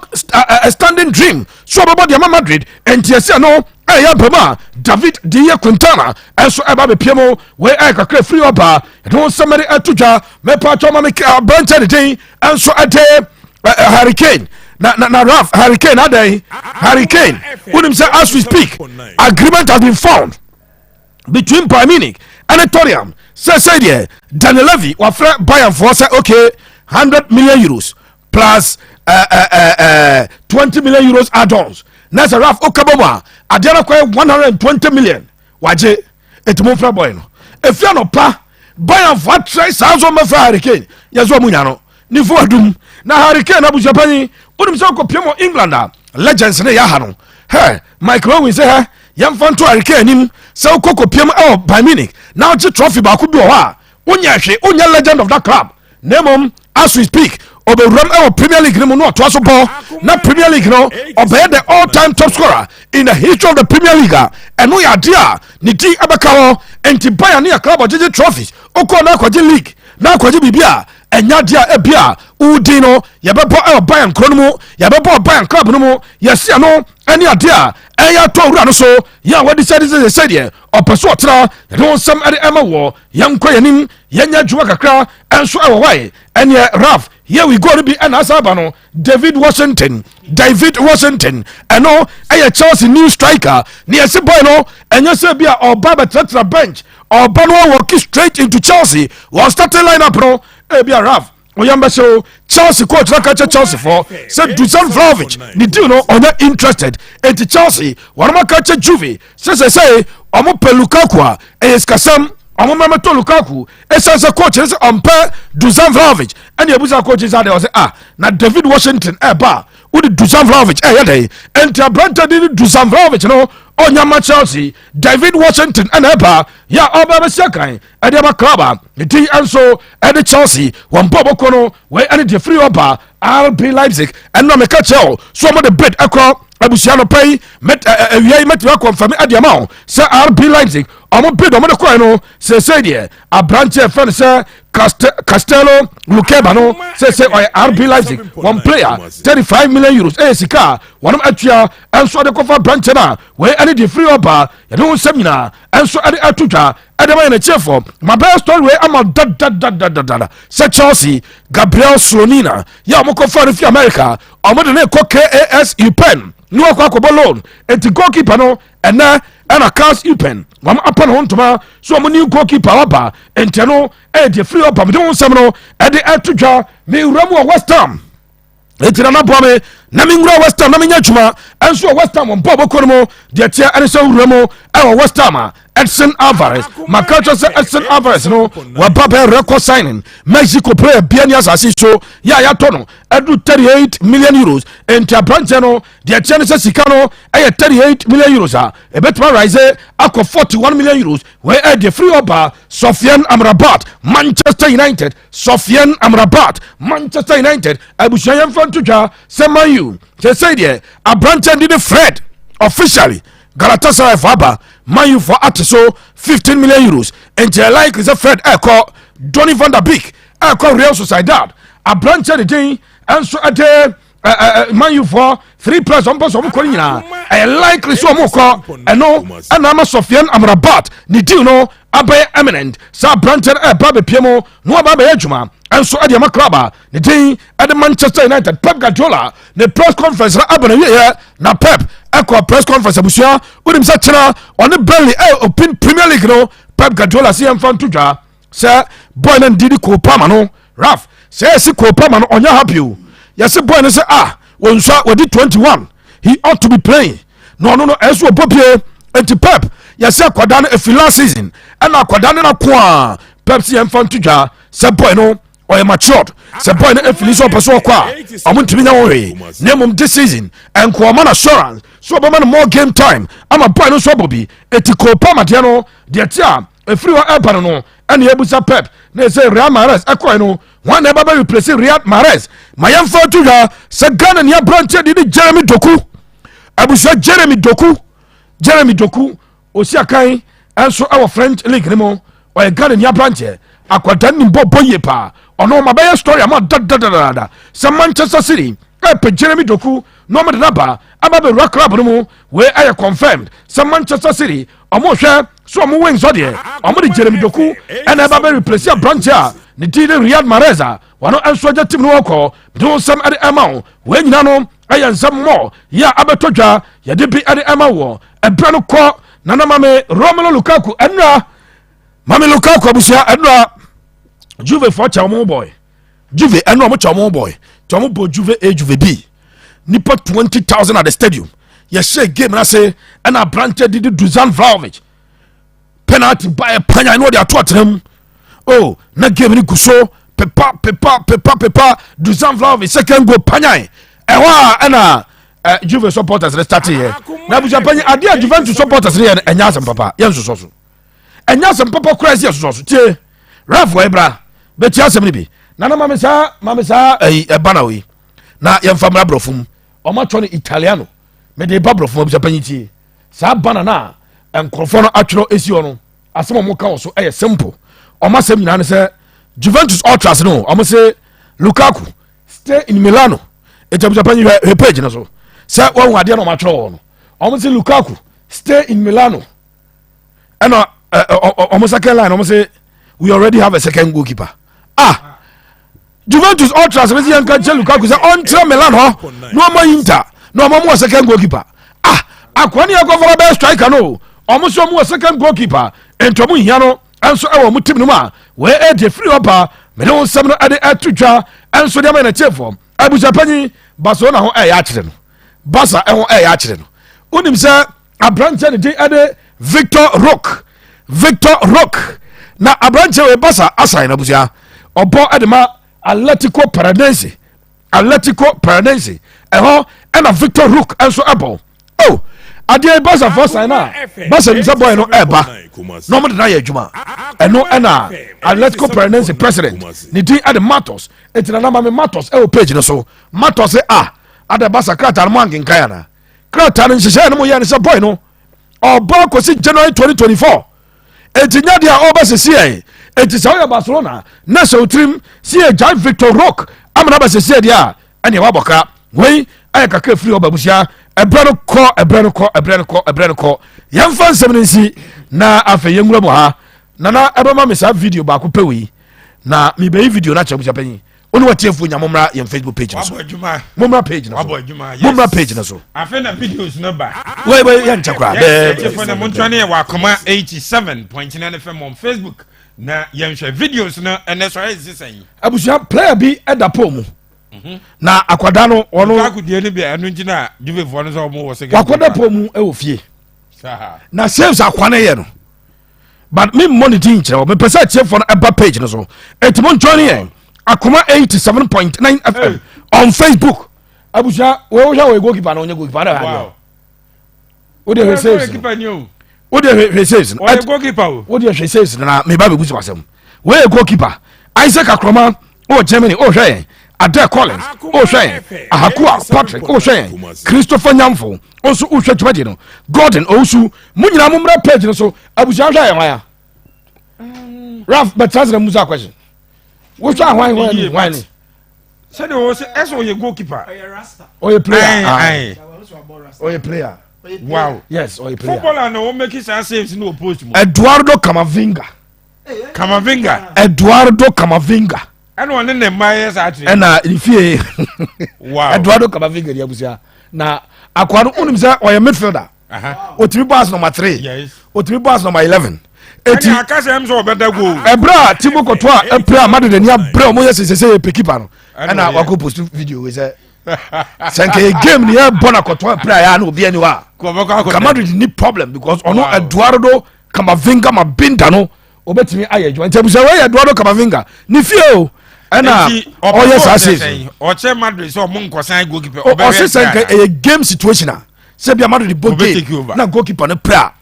standing dream so ɔbɛbɔ deɛ ma Madrid. Nti ɛsɛ no ɛyɛ mpam a David de yɛ Quintana ɛnso ɛba bɛpie mu. Wei ɛyɛ kakra firi ɔba ɛde ho nsɛm de ɛto dwa. Mɛpa atwa ma me aberanteɛ ne din ɛnso ɛde Harry Kane. Na Raf, Harry Kane adɛn? Harry Kane, wonim sɛ as we speak, agreement has been found between Bayern Munich ɛne Tottenham. Sɛ deɛ Daniel Levy wafrɛ Bayern foɔ sɛ okay, €100 million plus €20 million add-ons, na sɛ Raf okaba mu a, adeɛ no kɔyɛ 120 million. Wagye eti mo nfrɛ boy no efia no pa. Bayern foɔ atrɛ saa nso mbɛfrɛ Harry Kane, yɛ sɛ ɔmo nya no ne fo adum. Na Harry Kane abusuapanyin, wonim sɛ ɔkɔpie mu England a, legends ne yɛ aha no. Hɛ, Michael Owen sɛ hɛ, yɛmfa nto Harry Kane anim sɛ wokɔ kɔpie mu ɛwɔ Bayern Munich na wogye trophy baako bi wɔ hɔ a, wonyɛ hwee, wonyɛ legend of that club. Na mmom as we speak, ɔbɛwuram ɛwɔ Premier League no mu na ɔtoa so bɔ na Premier League no ɔbɛyɛ the all time top scorer in the history of the Premier League a, ɛno yɛ adeɛ a ne din ɛbɛka hɔ. Nti Bayern ne yɛ club ɔgyegye trophies, wokɔ na akɔgye league na akɔgye biribi a, ɛnya adeɛ a ebi a wodin no yɛbɛbɔ ɛwɔ Bayern kuro no mu, yɛbɛbɔ Bayern club no mu. Yɛsia no ɛne adeɛ a ɛyɛ atɔ owura no so yɛn a wɔde sɛ de sɛ sɛdeɛ ɔpɛ so ɔtena. Yɛde wɔn nsɛm ɛde ɛma wɔ. Yɛnkɔ yɛnim, yɛnyɛ adwuma kakra ɛnso ɛwɔ hɔ yi. Ɛneɛ Raf, here we go no bi ɛna asa aba no. David Washington, David Washington, ɛno ɛyɛ Chelsea new striker. Ne yɛsi boy no ɛnyɛ sɛ bi a ɔba bɛtenatena bench, ɔba no awalk straight into Chelsea wɔn starting line up no. Ebi a Raf, ɔyɛ mbɛhyɛ o, Chelsea coach na ka kyɛ Chelsea fɔ sɛ Dusan Vlahovic ne deal no ɔnyɛ interested. Eti Chelsea wɔn aka kyɛ Juve sɛ ɔmo pɛ Lukaku a, ɛyɛ sikasɛm, ɔmo mɛmɛtɔ Lukaku esan sɛ coach ne sɛ ɔmpɛ Dusan Vlahovic. Ɛna ebusa coach sɛ adeɛ ɔsɛ ah, na David Washington ɛɛba a, wode Dusan Vlahovic ɛyɛ dɛ? Nti aberante de Dusan Vlahovic no ɔnyama Chelsea. David Washington ɛna ɛba yɛ a ɔba bɛsi akan ɛde aba club a ne din nso ɛde Chelsea. Wɔn bɔ bɔkɔ no wei ɛne deɛ firi ɔba RB Leipzig. Ɛnna meka kyerɛ o so ɔmo de bid ɛkɔ abusua no pɛ yi mɛt ɛ awia yi mɛtumi akɔnfɛmi ɛde ama o sɛ RB Leipzig ɔmo bid ɔmo de kɔɛ no seesei deɛ, aberanteɛ fɛn sɛ Castello Lukeba no, seesei ɔyɛ RB Leipzig wɔn player. €35 million ɛyɛ sika a wɔn atua ɛnso ɛde kɔfa aberanteɛ no a wei ɛne deɛ firi ɔba. Yɛde ho nsɛm nyinaa ɛnso ɛde ɛto dwa ɛde ma yɛn akyiefoɔ. Ma bɛyɛ story wei ama dadadadadada sɛ Chelsea Gabriel Slonina yɛ a wɔkɔfa no fi America, ɔmo de ne kɔ KAS Eupen ne wɔkɔ akɔbɔ loan. Enti goalkeeper no ɛnɛ ɛna KAS Eupen wɔn apa ne ho ntoma so wɔn new goalkeeper waba. Nti no ɛyɛ deɛ firi ɔba mede ho nsɛm no ɛde ɛto dwa. Mewura mu wɔ West Ham, enti na naboa me na menwura West Ham na menya adwuma ɛnso wɔ West Ham. Wɔn bɔ bɔkɔ no mu deɛ teɛ ɛne sɛ wura mu ɛwɔ West Ham a, Edson Alvarez, maka kyerɛ sɛ Edson Alvarez no waba bɛyɛ record signing. Mexico player bia ne asase so yɛ a yɛatɔ no ɛdu €38 million. Enti aberanteɛ no deɛ teɛ ne sɛ sika no ɛyɛ €38 million a ɛbɛtumi arise akɔ €41 million. Wei ɛdeɛ firi ɔba Sofian Amrabat, Manchester United. Sofian Amrabat, Manchester United. Abusua, yɛmfa nto dwa sɛ Man U sɛsɛi deɛ aberanteɛ de ne Fred officially Galatasaray fo aba. Man U fo ate so €15 million. Nti ɛlike sɛ Fred ɛkɔ. Donny van der Beek ɛkɔ Real Sociedad. Aberanteɛ de din ɛnso ɛde Man U fo three players ɔmo pɛ sɛ ɔmo kɔ no nyinaa, ɛyɛ likely sɛ ɔmo kɔ. Ɛno ɛna ama Sofian Amrabat ne deal no abɛyɛ eminent sɛ aberanteɛ no ɛba bɛpie mu na waba abɛyɛ adwuma ɛnso ɛde ama club a ne din ɛde Manchester United. Pep Guardiola ne press conference na aba na wieɛ na Pep ɛkɔ press conference. Abusua, wonim sɛ kyena ɔne Burnley ɛ open Premier League no. Pep Guardiola sɛ yɛmfa nto dwa sɛ boy no ndidi Cole Palmer no. Raf, sɛ yɛsi Cole Palmer no ɔnyɛ happy o. Yɛsi boy no sɛ ah, wɔnsua wɔdi 21, he ought to be playing. Na ɔno no ɛso ɔbɔ pie, enti Pep yɛsɛ akwadaa no ɛfiri last season ɛna akwadaa no nako a Pep sɛ yɛmfa nto dwa sɛ boy no ɔyɛ matured, sɛ boy no ɛfiri sɛ ɔpɛ so ɔkɔ a, ɔmo ntumi nya wɔn hwee, na mmom this season ɛnko ɔma no assurance so ɔbɛma no more game time ama boy no nso abɔ bi. Eti Cole Palmer deɛ no deɛ ti a ɛfiri hɔ ɛba no ɛne yɛbusa Pep na ɛsɛ Riyad Mahrez ɛkɔɛ no, wɔn na ɛba bɛ replace Riyad Mahrez. Ma yɛmfa to dwa sɛ Ghana ni aberanteɛ de Jeremy Doku, abusua, Jeremy Doku, Jeremy Doku osi akan ɛnso ɛwɔ French league ne mu. Ɔyɛ Ghana ni aberanteɛ, akwadaa nim bɔ bɔ yie paa. Ɔno ma bɛyɛ story ama dadadadada sɛ Manchester City ɛpɛ Jeremy Doku na ɔmo de naba aba bɛwura club no mu. Wei ɛyɛ confirmed sɛ Manchester City ɔmo hwɛ so ɔmo wings deɛ, ɔmo de Jeremy Doku ɛna ɛba bɛ replace aberanteɛ a ne din ne Riyad Mahrez a wɔno nso agya team no wɔkɔ de wo nsɛm ɛde ɛma wo. Wei nyina no ɛyɛ nsɛm mmɔ yɛ a abɛtɔ dwa, yɛde bi ɛde ɛma wɔ. Ɛberɛ no kɔ nana mame Romelu Lukaku ɛnura mame Lukaku, abusua, ɛnura Juve fɔ kyɛ ɔmo boy Juve ɛnura ɔmo kyɛ ɔmo boy kyɛ ɔmo bɔ Juve A, Juve B, nipa 20,000 at the stadium. Yɛhyɛ game na se ɛna aberanteɛ didi Dusan Vlahovic penalty ba yɛ panya ne ɔde ato atena mu. Oh, na game ni gu so pepa pepa pepa pepa. Dusan Vlahovic second goal panyan ɛhɔ a ɛna Juve supporters ne start yɛ. Na abusua panyin, adeɛ a Juventus supporters ne yɛ no, ɛnyɛ asɛm papa. Yɛn nsosɔ so, ɛnyɛ asɛm papa kura ɛsi ɛsosɔ so. Tie ref wɔ ebra bɛtie asɛm no bi. Nana mame saa, mame saa ɛyi ɛba na oyi na yɛmfa mmra borɔfo mu. Ɔmo atwɔ no Italiano, mede ba borɔfo mu. Abusua panyin, tie saa bana na nkurɔfoɔ no atwerɛ esi hɔ no, asɛm a ɔmo ka wɔ so ɛyɛ simple. Ɔmo asɛm nyinaa ne sɛ Juventus ultras no, ɔmo se "Lukaku, stay in Milano". Eti abusua panyin, hwɛ page no so sɛ wɔn adeɛ na ɔmo atwerɛ wɔ no. Ɔmo se "Lukaku, stay in Milano". Ɛna ɛ ɛ ɔmo second line, ɔmo se "We already have a second goalkeeper". Ah, Juventus ultras bɛ si yɛn ka kyɛ Lukaku sɛ ɔnkyerɛ Milan hɔ na ɔmo Inter na ɔmo wɔ second goalkeeper. Ah, akɔni yɛ kɔfɔlɔ bɛyɛ striker no, ɔmo nso ɔmo wɔ second goalkeeper, nti ɔmo hia no ɛnso ɛwɔ ɔmo team no mu a wɔyɛ ɛdi firi hɔ ba. Mene wo nsɛm no ɛde ɛto dwa ɛnso deɛ ama yɛn akyɛfoɔ. Abusuapanyin, Barcelona ho ɛyɛ akyerɛ no, Barca ɛho ɛyɛ akyerɛ no. Wonim sɛ aberanteɛ ne din ɛde Victor Roque, Victor Roque, na aberanteɛ wɔ Barca asan na abusua ɔbɔ ɛde ma Atletico Paranense. Atletico Paranense ɛhɔ ɛna Victor Roque ɛnso ɛbɔ. Oh, adeɛ Barca fɔ san na Barca nim sɛ boy no ɛɛba na ɔmo de na yɛ adwuma. Ɛno ɛna Atletico Paranense president ne din ɛde Matos. Eti na nama mi Matos ɛwɔ page no so. Matos a ada Barca krataa no mo ankenkan ana krataa no nhyehyɛ no mo yɛ no sɛ boy no ɔbɔ akɔsi January 2024, eti nya deɛ a ɔbɛ sisi yɛ. Eti sɛ ɔyɛ Barcelona na sɛ otirim si yɛ gyae Victor Roque amana bɛ sisi yɛ deɛ a, ɛnea wabɔ ka. Wei ayɛ kakra firi ɔba. Busua, ɛbrɛ no kɔ, ɛbrɛ no kɔ, ɛbrɛ no kɔ, ɛbrɛ no kɔ. Yɛmfa nsɛm no nsi na afei yɛnwura mu ha. Nana ɛbɛma me saa video baako pɛ wei na mebɛyi video no akyerɛ busua panyin. Wone watiefoɔ nya, mommra yɛn Facebook page no so. Wabɔ adwuma. Mommra page no so. Wabɔ adwuma, yes. Mommra page no so. Afei na videos no ba. Wei wei yɛnkyɛ koraa. Yes, ɛkyefo no montwa ne yɛ wɔ Akoma 87.9 FM on Facebook na yɛnhwɛ videos no. Ɛnɛ so ayɛ sesɛn? Abusua, player bi ɛda pole mu na akwadaa no ɔno Lukaku deɛ no bi a ɛno nti na Juvefoɔ no sɛ ɔmo wɔ second wakɔda pole mu ɛwɔ fie. Saa. Na saves akwa no yɛ no, but me mmɔ ne din nkyerɛ wɔ. Mepɛ sɛ atiefoɔ no ɛba page no so, ɛnti mo join yɛn Akoma 87.9 FM on Facebook. Abusua, wɔhwɛ wɔ goalkeeper na ɔnyɛ goalkeeper na ɛhɛ wode hwɛ saves no. Goalkeeper ni o. Wode hwɛ saves no. Ɔyɛ goalkeeper o. Wode hwɛ saves no na meba bɛbu so asɛm. Wɔyɛ goalkeeper. Isaac Akroma wɔ Germany, ɔhwɛ yɛn. Adair Collins ɔhwɛ yɛn. Ahakua Patrick ɔhwɛ yɛn. Christopher Nyamfo nso wohwɛ dwumadi no. Gordon Owusu, mo nyinaa mommra page no so. Abusua, hwɛ yɛn hwan a Ralph bɛtena sɛ na musa question. Wohwɛ a, hwan hwan ni hwan ni? Sɛdeɛ wɔ sɛ ɛsɛ ɔyɛ goalkeeper. Ɔyɛ player. Aye, Ah, aye. Ɔyɛ player. Yes, ɔyɛ player. Footballer na wɔn make saa saves no wɔ post mu. Eduardo Camavinga. Camavinga. Eduardo Camavinga. Ɛna ɔne ne mma yɛ saa tiri. Ɛna ne fie. Eduardo Camavinga di. Abusua, na akoa no, wonim sɛ ɔyɛ midfielder. Otumi bɔ as number 3, otumi bɔ as number 11, eti ɛna akasa ɛm sɛ ɔbɛda goal. Ɛbrɛ a Thibaut Courtois ɛpere a Madrid ani abrɛ, ɔmo yɛ sesese yɛ pe keeper no, Ɛna ɛna ɔyɛ. wakɔ post video wei sɛ Sɛ nka yɛ game ni yɛ bɔ na kɔtɔ pira yɛ a, na obi ani hɔ a, Kɔbɛkɔ akɔ. Ka Madrid ni problem because ɔno Eduardo Camavinga ma binda no, obetumi ayɛ adwuma. Nti abusua, wɔyɛ Eduardo Camavinga ne fie o, ɛna ɔyɛ saa saves. Ɔkyɛ Madrid sɛ ɔmo nkɔsan goalkeeper. Ɔse sɛ nka ɛyɛ game situation a, sɛ bia Madrid bɔ Ɔbɛ take game over. na goalkeeper no pira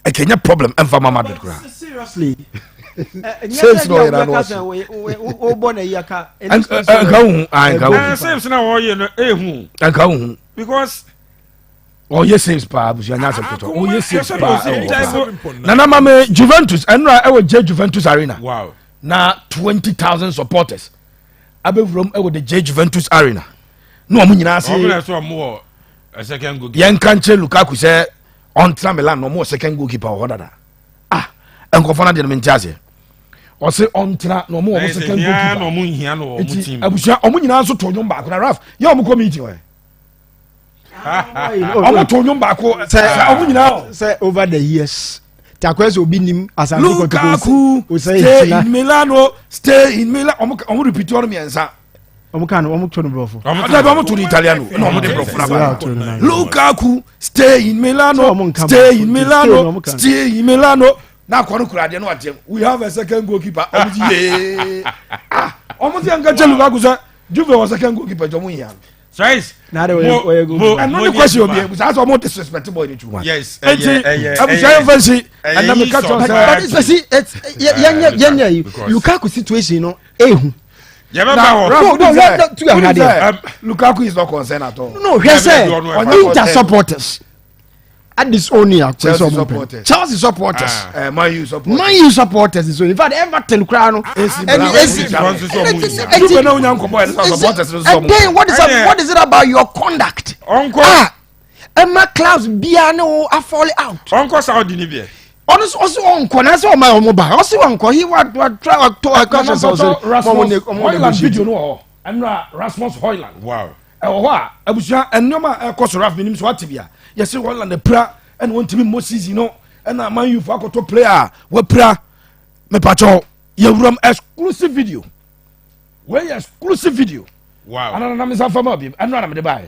a, ɛkɛnyɛ problem ɛmfa ma Madrid koraa. Seriously. Saves na ɔyɛ na ano ɔsi. Wobɔ na yi aka. Nka wohu ah, nka wohu. Saves na wɔyɛ no ehu. Nka wohu. Because Ɔyɛ saves paa, abusua, nyɛ asɛm ketewa, ɔyɛ saves paa. Ɛsɛ ɛwɔ hɔ ɔsi paa. Nana mame Juventus ɛnura ɛwɔ J Juventus Arena na 20,000 supporters abɛwuram ɛwɔ the J Juventus Arena na wɔn nyinaa Ɔmo na se sɛ ɔmo wɔ a second goalkeeper. Yɛnka nkyerɛ Lukaku sɛ ɔntena Milan na ɔmo wɔ second goalkeeper wɔ hɔ dada. Ah, nkɔfɔ no deɛ no mente aseɛ. Ɔse ɔntena na ɔmo wɔ ɔmo second Na goalkeeper. ɔmo nhia no wɔ ɔmo Nti team. abusua, ɔmo nyinaa nso to nnwom baako na Raf yɛ ɔmo kɔ meeting wɔ, ɔmo to nnwom baako sɛ ɔmo nyinaa o. Sɛ over the years takwa sɛ obi nim Asante Lukaku, stay in Milano, stay in Milan. Ɔmo repeat ɔno mmiɛnsa. Ɔmo kan no, ɔmo to no borɔfo. Ɔmo ɔmo to no Italiano ɛna ɔmo de borɔfo na ba. Yeah. Lukaku, stay in Milano. Sɛ ɔmo nka Stay borɔfo. in Stay Milano. na ɔmo ka. Stay in Milano na akɔ no kura adeɛ no ateɛ, "We have a second goalkeeper." Ɔmo ti yee, ah, ɔmo ti yɛn nka kyɛ Lukaku sɛ Juve wɔ second goalkeeper jɔ mo yia. Choice. Na de ɔyɛ goalkeeper. Ɛno ne question obi ebusa asɛ ɔmo disrespect boy ne tuma. Yes, ɛyɛ Eti ɛyɛ abusua, yɛn fɛn si ɛna mi ka insult. kyerɛ But sɛ especially it's yɛnyɛ yi Because- Lukaku situation no ehu. Yɛbɛba Na hɔ. Ralph, No, who is no, that? no, tu yɛ Who is hwɛ adeɛ. that? Lukaku is not concerned at all. No, hwɛ Yeah, sɛ yeah. Inter supporters adis oni akɔsɛ Chelsea ɔmo pɛ supporters. Chelsea supporters. Ah. Man U supporters. Man U supporters. So in fact, Everton koraa no AC ɛni Milan. AC Nso so ɔmo nhia. Juve na onya nkɔmɔ yɛ sɛ supporters no so ɔmo. And then what is Ɛyɛ- what is it about your conduct? Ɔnkɔ. Ah, ɛma clubs biara ne wo afall out. Ɔnkɔ Saudi ni biɛ. Ɔno so ɔsi ɔnkɔ na sɛ ɔma ɔmo ba, ɔsi ɔnkɔ, he wa try wa to akɔ Nana sɛ ɔsɛ Pɔtɔ, Rasmus Højlund video ɔmo no wɔ hɔ ɛnura. Rasmus Højlund ɛwɔ hɔ a, abusua, nneɛma a ɛkɔ so, Raf, minim so ate bia yɛsɛ Højlund apira ɛna wɔntumi mmɔ season no, ɛna Man U fo akɔtɔ player a wapira. Mepakyɛw, yɛwuram exclusive video, wei yɛ exclusive video. Anana mi nsa fama bi, ɛnura na mede baayɛ.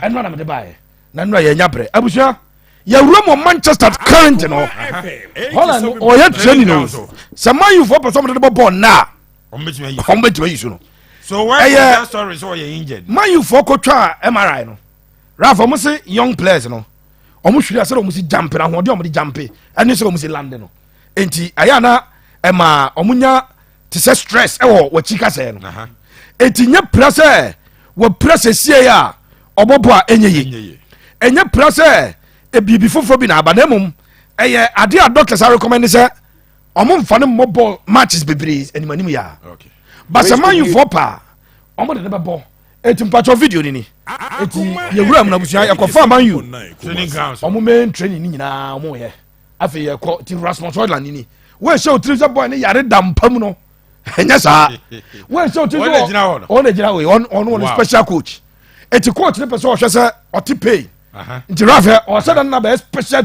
Ɛnura na mede baayɛ na ɛnura yɛ nya brɛ. Abusua, yɛwura mu Manchester current no, Højlund ɔyɛ training no sɛ Man U fo pɛ sɛ ɔmo de bɔ bɔɔl naa, Ɔmo bɛtumi ayi. ɔmo bɛtumi ayi so no. So why Ɛyɛ- was that story sɛ ɔyɛ injured? Man U fo kɔtwa MRI no, Ralph, ɔmo se young players no, ɔmo hwiri asɛ ɔmo si jump na ahoɔden ɔmo de jump ɛne sɛ ɔmo si land no, nti ɛyɛ ana ɛma ɔmo nya te sɛ stress ɛwɔ wɔkyi kasɛɛ no. Eti nye pira sɛ wɔpira sɛ sie a ɔbɔbɔ a ɛnyɛ Ɛnyɛ yie. yie. Ɛnyɛ pira sɛ ebiribi foforɔ bi na aba, na mmom ɛyɛ adeɛ a doctors are recommend sɛ ɔmo nfa ne mmɔ ball matches bebree anim anim yɛ a basa. Man U foɔ paa, ɔmo de ne bɛ bɔ. Eti mpatsɔ, video ni eti yɛwura mu na abusua, yɛkɔfa Man U Training grounds. ɔmo main training ni nyinaa ɔmo yɛ. Afei yɛkɔ ti Rasmus Højlund ni wɔn ehyɛ otiri sɛ boy ne yare da mpa mu no, ɛnyɛ saa. Wɔn ehyɛ otiri Wɔn na gyina hɔ no. Ɔno na gyina hɔ yi, ɔno wɔn special coach. Eti coach ne pɛ sɛ ɔhwɛ sɛ ɔte pain. Nti Raf, ɔsɛ dɛ nna bɛyɛ special.